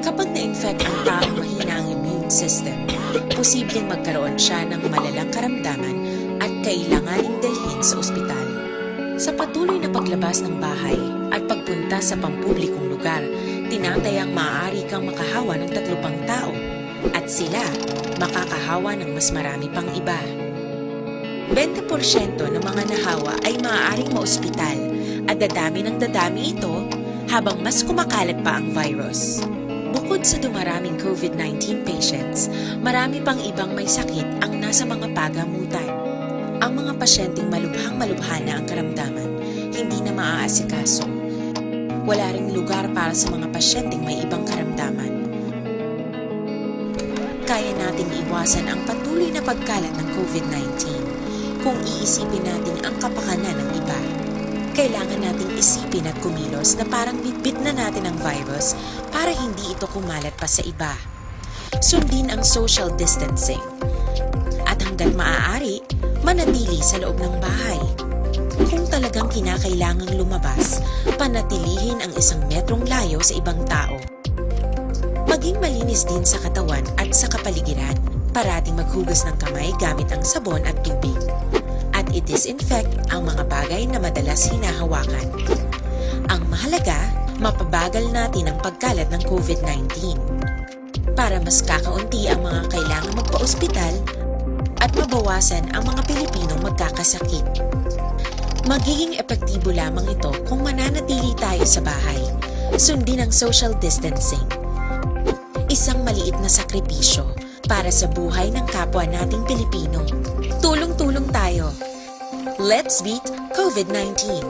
Kapag na-infect ang taong mahina ang immune system, posibleng magkaroon siya ng malalang karamdaman at kailanganing dalhin sa ospital. Sa patuloy na paglabas ng bahay at pagpunta sa pampublikong lugar, Tinatayang maaari kang makahawa ng tatlo pang tao at sila makakahawa ng mas marami pang iba. Bente porsyento ng mga nahawa ay maaaring maospital at dadami ng dadami ito habang mas kumakalat pa ang virus. Bukod sa dumaraming COVID nineteen patients, marami pang ibang may sakit ang nasa mga pagamutan. Ang mga pasyenteng malubhang-malubha na ang karamdaman, hindi na maaasikaso. Wala ring lugar para sa mga pasyenteng may ibang karamdaman. Kaya nating iwasan ang patuloy na pagkalat ng COVID nineteen kung iisipin natin ang kapakanan ng iba. Kailangan nating isipin at kumilos na parang bitbit na natin ang virus para hindi ito kumalat pa sa iba. Sundin ang social distancing. At hanggat maaari, manatili sa loob ng bahay. Kung talagang kinakailangang lumabas, panatilihin ang isang metrong layo sa ibang tao. Maging malinis din sa katawan at sa kapaligiran. Parating maghugas ng kamay gamit ang sabon at tubig. At i-disinfect ang mga bagay na madalas hinahawakan. Ang mahalaga, mapabagal natin ang pagkalat ng COVID nineteen. Para mas kakaunti ang mga kailangan magpa-ospital at mabawasan ang mga Pilipinong magkakasakit. Magiging epektibo lamang ito kung mananatili tayo sa bahay. Sundin ang social distancing. Isang maliit na sakripisyo para sa buhay ng kapwa nating Pilipino. Tulong-tulong tayo. Let's beat COVID nineteen.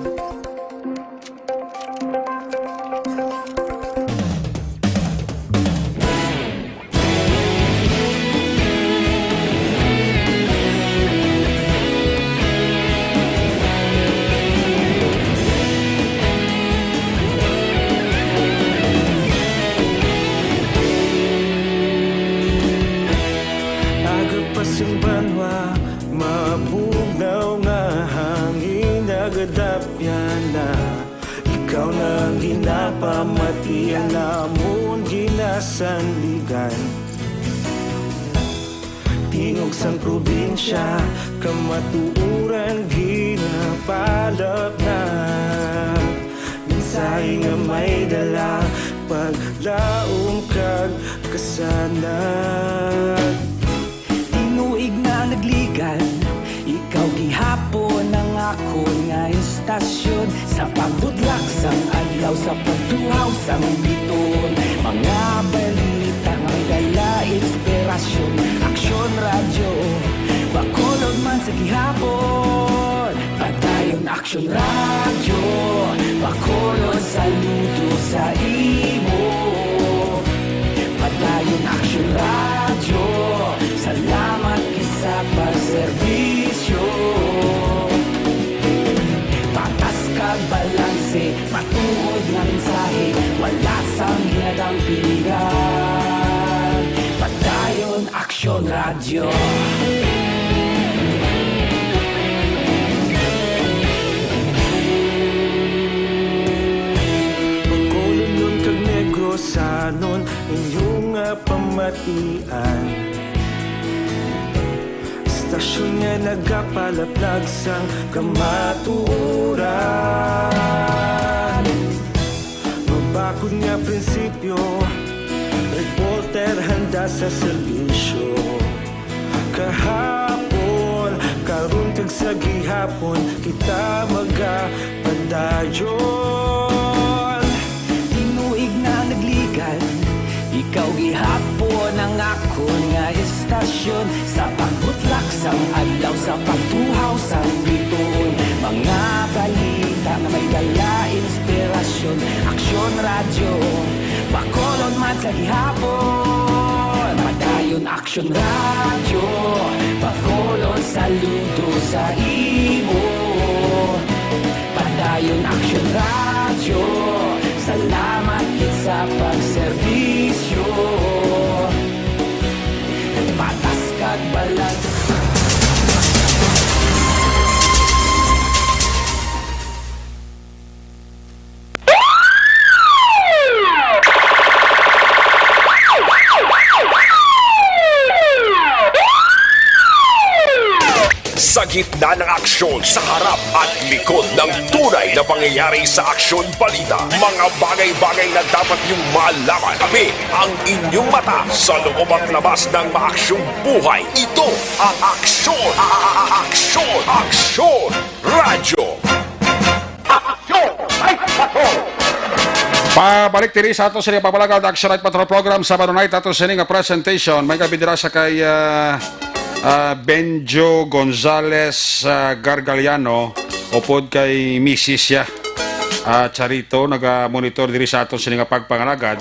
Aga pa sing banwa, mabugnaw nga hangin nagadapyan na. Ikaw na ang ginapamatian namon ginasandigan. Tingog sang probinsya, kamatuoran ginapalapnag. Mensahe nga may dala, paglaom kag kasanag. Tinuig na nagligan, ikaw gihapon ang akon nga istasyon. Sa pagbutlak sang adlaw, sa pagtuhaw sang biton, mga balita may dala inspirasyon. Aksyon Radyo, Bacolod man sa gihapon. Padayon Aksyon Radyo, Bacolod, saludo sa imo. Padayon Aksyon Radyo, salamat gid sa pagserbisyo. Patas kag balanse, matuod nga mensahe, wala sang ginadampingan. Padayon Aksyon Radyo. Bacolodnon kag Negrosanon, inyo nga pamatian. Istasyon nga nagapalaplag sang kamatuoran. Mabakod nga prinsipyo, reporter handa sa serbisyo. Kahapon, karon kag sa gihapon, kita magapadayon. Tinuig na nagligan, ikaw gihapon ang akon nga istasyon. Sa pagbutlak sang adlaw, sa pagtuhaw sang bituon, mga balita nga may dala inspirasyon. Aksyon Radyo, Bacolod man sa gihapon. Padayon Aksyon Radyo, Bacolod, saludo sa imo. Padayon Aksyon Radyo, salamat gid sa pagserbisyo. Patas kag balanse. Sa Gitna ng aksyon, sa harap at likod ng tunay na pangyayari sa Aksyon Balita. Mga bagay-bagay na dapat niyong malaman. Kami ang inyong mata sa loob at labas ng maaksyong buhay. Ito ang Aksyon, a-, a-, a-, Aksyon, Aksyon Radyo. Aksyon! Ay, Patrol! Pabalik diri sa ato sini pamalaga ang Action Night Patrol Program sa Sabado night. Ato sini nga presentation, may gabi dira sa kay, ah, ah, Benjo Gonzales, ah, Gargaliano, upod kay Misis siya, ah, Charito, naga-monitor diri sa ato sini nga pagpangalagad.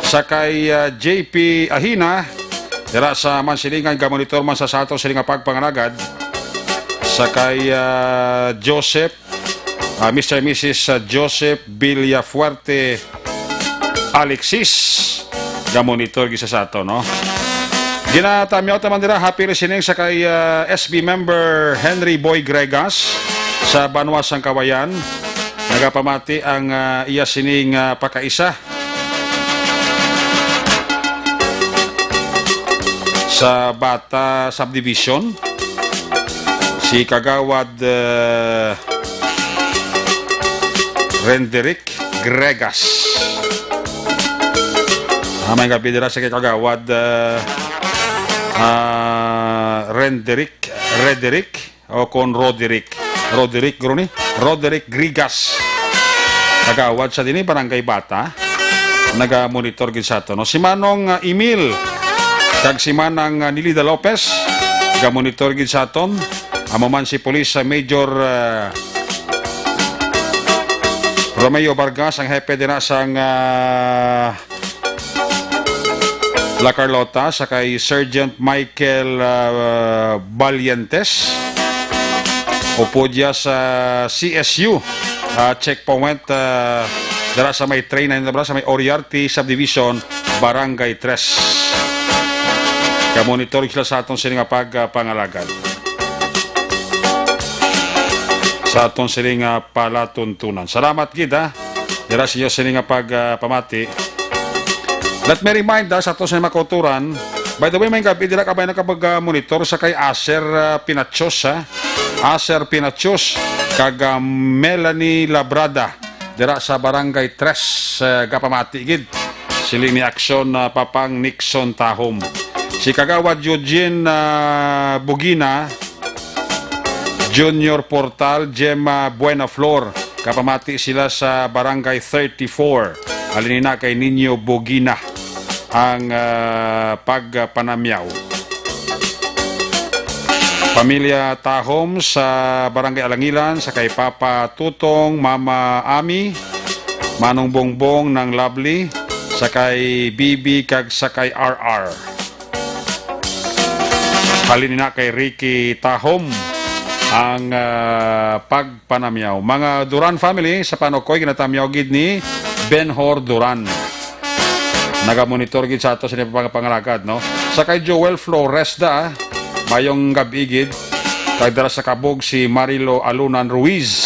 Sa kay, ah, J P Ahina, dira sa Mansilingan, ga-monitor man sa, sa ato sini nga pagpangalagad. Sa kay, ah, Joseph, ah, Mister and Missus, ah, Joseph Villafuerte Alexis, ga-monitor gid sa ato, no? Ginatamyaw ta man dira, happy listening sa kay, ah, S B member Henry Boy Gregas sa Banwa sang Kawayan. Nagapamati ang, ah, iya sining, ah, pakaisa sa Bata Subdivision, si Kagawad, eh, Renderick Gregas. Ah, may gabi dira sa kay Kagawad, eh, ah, Renderick, Rederick, o kon Roderick. Roderick, guro ni? Roderick Grigas. Kagawad sa dini, Barangay Bata. Naga-monitor gid sa aton, no? Si Manong, ah, Emil, kag si Manang, ah, Nilida Lopez, ga-monitor gid sa aton. Amo man si Police, ah, Major, ah, Romeo Vargas, ang hepe dira sang, ah, La Carlota, sa kay Sergeant Michael, ah, Valientes. Upod ya sa C S U, ah, checkpoint, ah, dira sa may train, na dira sa may Oriarte Subdivision, Barangay Tres. Ka-monitor sila sa aton sini nga pag, ah, pangalagad. Sa aton sini nga palatuntunan. Salamat gid, ha. Dira sa iyo sini nga pag, ah, pamati. Let me remind, ah, sa ato sa mga kauturan, by the way, may gabi dira kabay na kapag, ah, monitor sa kay Aser, ah, Pinachos, ha? Aser Pinachos, kag, ah, Melanie Labrada, dira sa Barangay Tres, ah, gapamati gid. Siling ni Aksyon, ah, Papang Nixon Tahom. Si Kagawad Eugene, ah, Bugina, Junior Portal, Gemma Buenaflor. Kapamati sila sa Barangay thirty-four. Halin ina kay Nino Bugina ang, ah, pagpanamyaw. Pamilya Tahom sa Barangay Alangilan, sa kay Papa Tutong, Mama Ami, Manong Bongbong, Nang Lovely, sa kay Bibi, kag sa kay R R. Halin ina kay Ricky Tahom ang, ah, pagpanamyaw. Mga Duran family, sa Panukoy, ginatamyaw gid ni Benhor Duran. Nagamonitor gid sa ato sa ilang mga pangalagad, no? Sa kay Joel Flores da, mayong gab-i gid. Kag dira sa Kabog si Marilo Alunan Ruiz.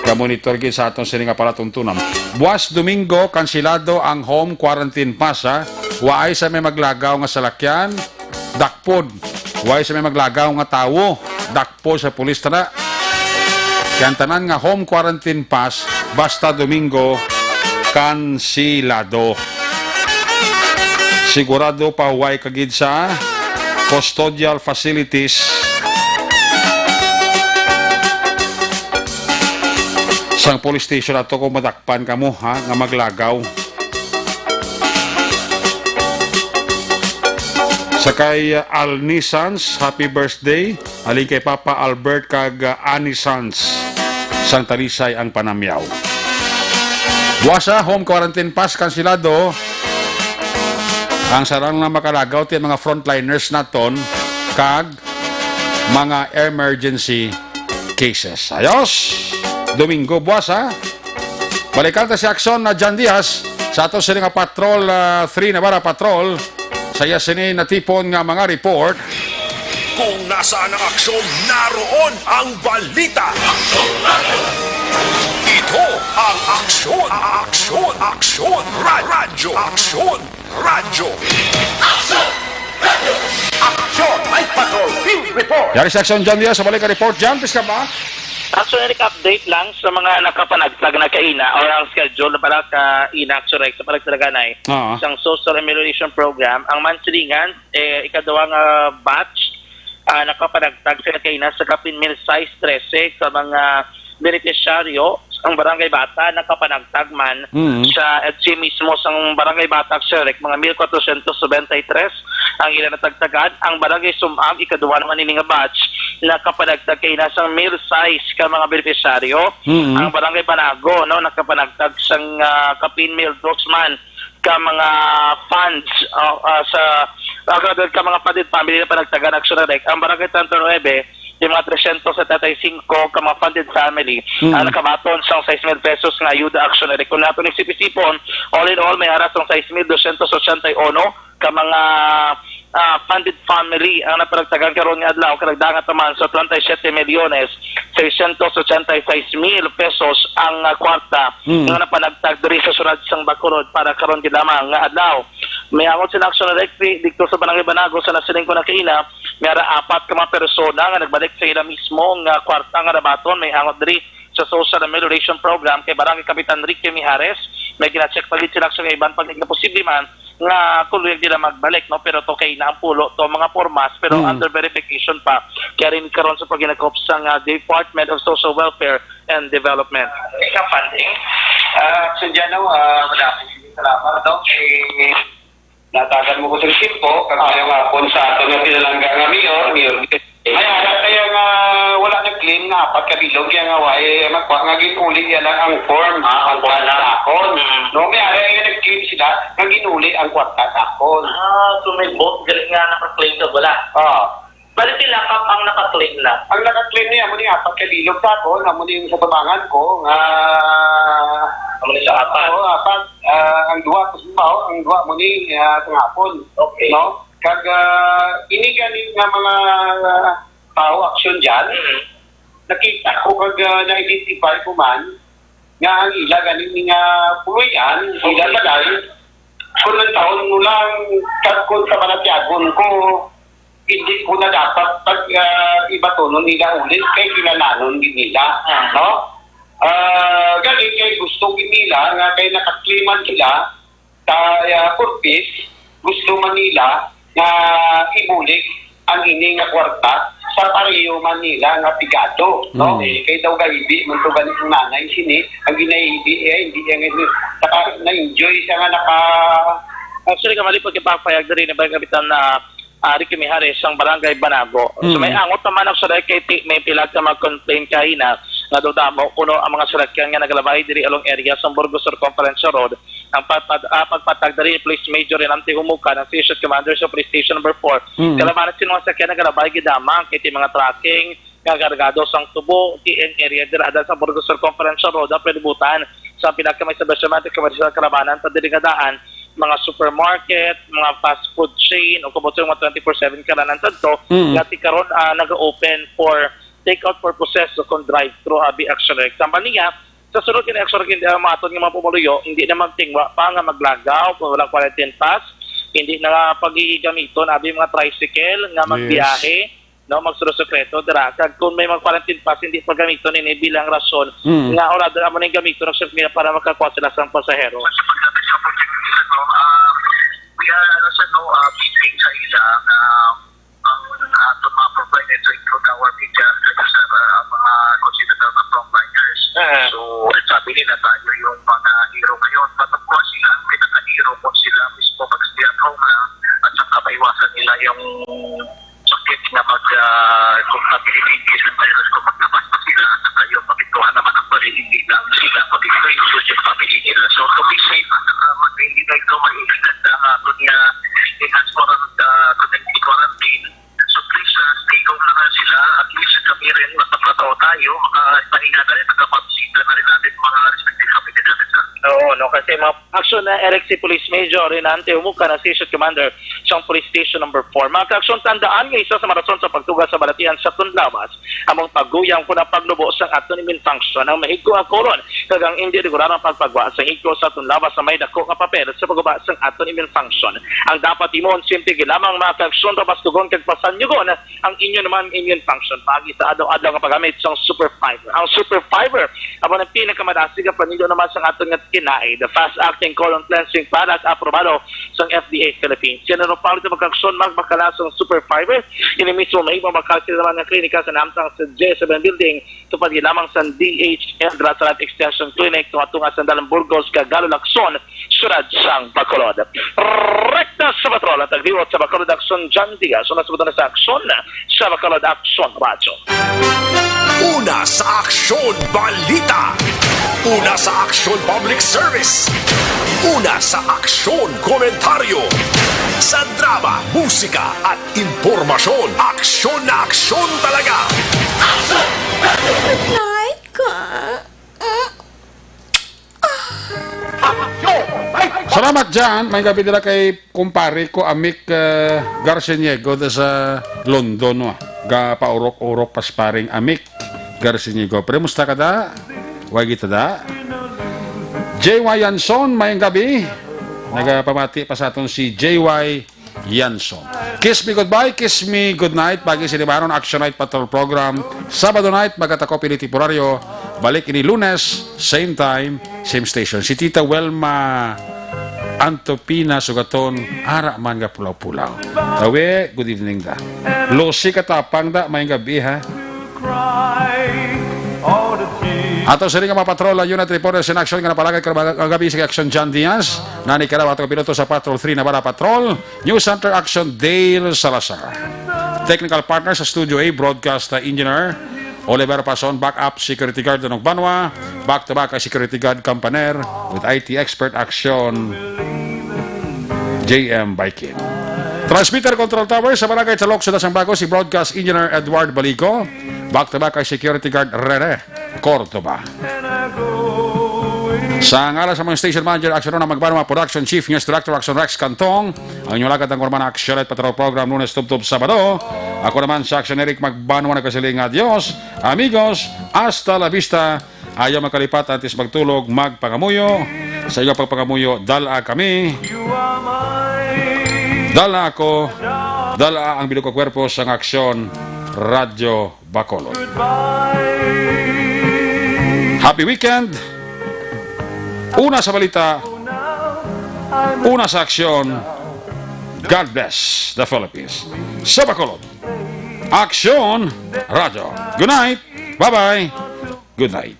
Gamonitor gid sa aton sini nga palatuntunan. Buwas Domingo, kansilado ang home quarantine pass, ha? Waay sa may maglagaw nga salakyan, dakpon. Waay sa may maglagaw nga tawo, dakpon sa pulis tana. Kay ang tanan nga home quarantine pass, basta Domingo, kansilado. Sigurado pahuway ka gid sa custodial facilities sang police station ato kung madakpan kamo, ha, nga maglagaw. Sa kay, uh, Alnisans, happy birthday. Halin kay Papa Albert kag, uh, Annie Sanz sang Talisay ang panamyaw. Buwasa, home quarantine pass kansilado. Ang sarang na makalagaw ti mga frontliners naton kag mga emergency cases. Ayos! Domingo buwasa. Balikan ta si Aksyon na Jan Diaz sa ato sini nga Patrol, ah, three Navarra Patrol. Sa iya sini natipon nga mga report. Kung nasaan ang aksyon, naroon ang balita. Ito ang Aksyon, Aksyon, Aksyon, Ra-, Radyo, Aksyon, Radyo. Aksyon! Radyo! Action Night Patrol Field Report. Yari sa Action Jan Diaz, sa balik ang report. Jan, please come back. Actually, update lang sa mga nakapanagtag na kaina or ang schedule para kaina, actually, sa panagtalaganay Ah. sang Social Amelioration Program. Ang Mansilingan, eh, ikaduha nga batch, ah, nakapanagtag sa kaina sa kapin mil sais trese ka mga benepisyaryo. Ang Barangay Bata nakapanagtag man Mm. sa F G mismo sang Barangay Bata, actually, mga mil kwatrosyentos nobenta y tres ang ila natagtagan. Ang Barangay Sumam, ikaduha naman ini nga batch, nakapanagtag kaina sang mil sais ka mga benepisyaryo. Mm. Ang Barangay Banago, no, nakapanagtag sang, ah, kapin mil dos man ka mga funds, ah, ah, sa, ah, grabe, ka mga funded family na panagtagan, actually, like, ang Barangay treinta y nueve, yung mga tresyentos setenta y cinco ka mga funded family, Mm. ah, nakabaton sang sais mil pesos nga ayuda, actually. Kung nato nagsipsipon, all in all, may ara sang sais mil dosyentos ochenta y uno ka mga, ah, funded family ang napanagtagan karon nga adlaw, kag nagdangat naman sa treinta y siete milyones seiscientos ochenta y seis mil pesos ang, ah, kwarta Mm. nga napanagtag diri sa syudad sang Bacolod para karon gid lamang nga adlaw. May angot sila, actually, like, dito sa Barangay Banago, sa nasiling ko na kaina, may ara apat ka mga persona nga nagbalik sa ila mismo nga kwarta nga nabaton. May angot diri sa Social Amelioration Program kay Barangay Kapitan Ricky Mijares. May gina-check pa gid sila sa iban pa gid nga posible man nga kung luyag nila magbalik, no? Pero to kaina ang pulo to mga pormas, pero Hmm. under verification pa. Kaya rin karon sa paghinagkop sa nga Department of Social Welfare and Development. Ika funding, ah, so dyan, no, ah, madami. Salamat, no? Eh, natagan mo ko sa simpo, kag ngayong hapon sa aton nga pinalangga nga mayor, mayor. May ara kaya nga wala nag-claim nga apat ka bilog, kaya nga wa, eh, magkuha nga ginuli niya lang ang form. Ah, ang form lang. Akon. Mm. No, may ara nga nag-claim sila nga ginuli ang kwarta sa akon. Ah, so may both galing nga naka-claim sa wala. Ah. Bali, pila ka ang naka-claim na? Ang naka-claim niya, amo ni apat ka bilog sa akon, amo ni yung sa tabangan ko, nga Amo ni sa apat? Oo, apat. Ah, ang duwa, sa simbaw, ang duwa mo ni, ah, sa hapon. Okay. No? Kag, ah, ini gani nga mga, ah, tao action dyan, Mm. nakita ko kag, ah, na-identify ko man nga ang ila gani nga puloy-an, ila balay, kung ang taon mo lang, kag kung sa panatyagon ko, hindi ko na dapat pag, ah, ibatunon nila ulit kay kilalanon gid nila, no? Ah, gani kay gusto gid nila nga kay nakakliman sila sa, ah, purpose, gusto man nila nga ibulig ang ini nga kwarta sa pareho man nila nga pigado, no? Mm. Eh, kay daw gaibi man to gani ang nanay sini, ang ginaibi, eh, hindi, eh, naka, na-enjoy siya nga naka... Actually, kamali po, kipapayag diri ni Barangay Kapitan na, ah, Ricky Mijares, ang Barangay Banago. So, Mm. may angot naman, actually, kay ti-, may pila ka mag-complain kaina nga daw damo kuno ang mga sarakyan nga naglabay diri along area sa Burgos Circumferential Road. Ang pagpad-, ah, pagpatag diri ni Police Major Renante Humuka, ang Station Commander sa Police Station Number four. Mm. Kalabanan sino nga sakyan nagalabay gid lamang kay ti mga trucking nga kargado sang tubo, ti ang area dira sa Burgos Circumferential Road, ang palibutan sa pinakamay establishment commercial kalabanan sa diri nga daan, mga supermarket, mga fast food chain, o kung mga twenty-four seven kalanan sadto, Mm. nga ti karon, ah, naga-open for take-out purposes o kung drive-thru, abi, actually. Example niya, sa sunod nga actually, hindi, ah, maton nga mga pumuluyo, hindi na magtingwa pa nga maglagaw kung walang quarantine pass, hindi na nga pagigamiton, abi, mga tricycle nga magbiyahe, no, magsurosekreto dira. Kag kung may mga quarantine pass, hindi pagamiton ini bilang rason Mm. nga or rather amo ning gamiton ang sirkula para makakuha sila sang pasahero. Sa pagkakataon sa opportunity sa to, ah, we are, ano, sa to, ah, giving sa ila, ah, ang aton mga frontliners, so include our media, sa, ah, mga considered na frontliners. Ah. So, sabi nila, tayo yung mga hero ngayon. But of course, sila ang pinaka-hero kung sila mismo mag-stay at home lang at saka maiwasan nila yung sakit na mag, ah, kung nabilibigis ng virus, kung maglabas pa sila at saka yung mapintuhan naman ang paligid lang sila, pati yung family nila. So, to be safe, ah, mag-, hindi na ito maiigat ang aton nga enhanced quarant-, ah, community quarantine. So, please, ah, stay home na lang sila. At least kami rin, matatrabaho tayo, makapahinga na rin, nakapabisita na rin natin mga respective family natin, sir. Oo, no, kasi Mga aksyon na Eric, si Police Major Renante Umuka na Station Commander sang Police Station Number Four. Mga kaaksyon, tandaan nga isa sa mga rason sa pagtuga sa balatian sa Tunlawas among paguyang kon ang pagnubo sang aton immune function ang mahigko nga kolon kag ang indi regular nga pagpagwa sa higko sa Tunlawas sa may dako nga papel sa pagguba sang aton immune function. Ang dapat himuon, simple gid lamang, mga kaaksyon, pabastugon kag pasanyugon ang inyo naman immune function paagi sa adlaw-adlaw nga paggamit sang Super Fiber. Ang Super Fiber amo ang pinakamadasig nga paninlo naman sa aton nga kinaay, the fast-acting colon cleansing product, aprobado sang F D A Philippines. Yan ang palit, mga kaaksyon, magbakala sang Super Fiber. Ini mismo mahimo makalkil naman nga klinika sa nahamtang sa J seven Building, tupad gid lamang sa D H L Grassland Extension Clinic, tunga-tunga sa Dalan Burgos, Cagalo, Lacson, siyudad sang Bacolod. Rekta sa patrol ang tagdiwot sa Bacolod Aksyon, John Diaz. Una sa buto na sa Aksyon, sa Bacolod Aksyon Radyo. Una sa Aksyon Balita. Una sa Aksyon Public Service. Una sa Aksyon Komentaryo. Sa drama, musika, at impormasyon, aksyon na aksyon talaga. Night ka. Salamat, Jan. May gabi nila kay kumpare ko, Amik, eh, Garciniego, da sa London, wa. Ga paurok-urok pa sparring, Amik Garciniego. Pre, musta ka da? Way kita da? J Y Yanson, may gabi. Nagapamati pa sa aton si J Y Yanson. Kiss me goodbye, kiss me good night. Pagi sinibaron, Action Night Patrol Program. Sabado night, magkatako pili temporaryo. Balik ini Lunes, same time, same station. Si Tita Welma Antopina Sugaton, ara man nga pulaw-pulaw. Tawi, good evening da. Lucy Katapang da, may gabi ha. Ato sini nga mga patrol, unit reporters in action nga napalagay karong gabi si Action John Diaz. Nani karaw ato piloto sa Patrol three Navarra Patrol. News Center Action Dale Salazar. Technical partner sa Studio A, broadcast engineer Oliver Pason, backup security guard Danong Banwa, back to back kay security guard Campaner with I T expert Action J M Baikin. Transmitter control tower sa Barangay Talok, Siyudad sang Bago, si broadcast engineer Edward Balico, back to back kay security guard Rere Cordoba. Sa ngalan sa mga station manager, Action Ronald Magbanwa, production chief, news director, Action Rex Cantong, ang inyong lagad ang Urban Action at Patrol Program, Lunes tubtob Sabado. Ako naman sa Action Eric Magbanwa, nagkasiling nga adios, amigos, hasta la vista. Ayaw makalipat antes magtulog, magpangamuyo. Sa iyo pagpangamuyo, dala kami. Dala ako, dala ang bilog ko kwerpo sang Aksyon Radyo Bacolod. Happy weekend! Una sa balita, una sa aksyon. God bless the Philippines. Sa Bacolod, Aksyon Radyo. Good night! Bye-bye! Good night!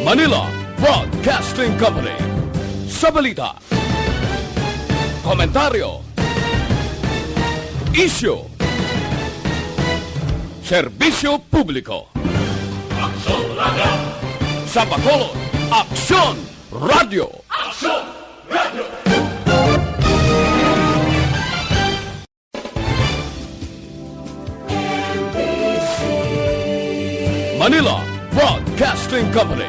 Manila Broadcasting Company. Sa balita, komentaryo, isyu, serbisyo publiko. Aksyon Radyo. Sa Bacolod, Aksyon Radyo. Aksyon Radyo. Manila Broadcasting Company.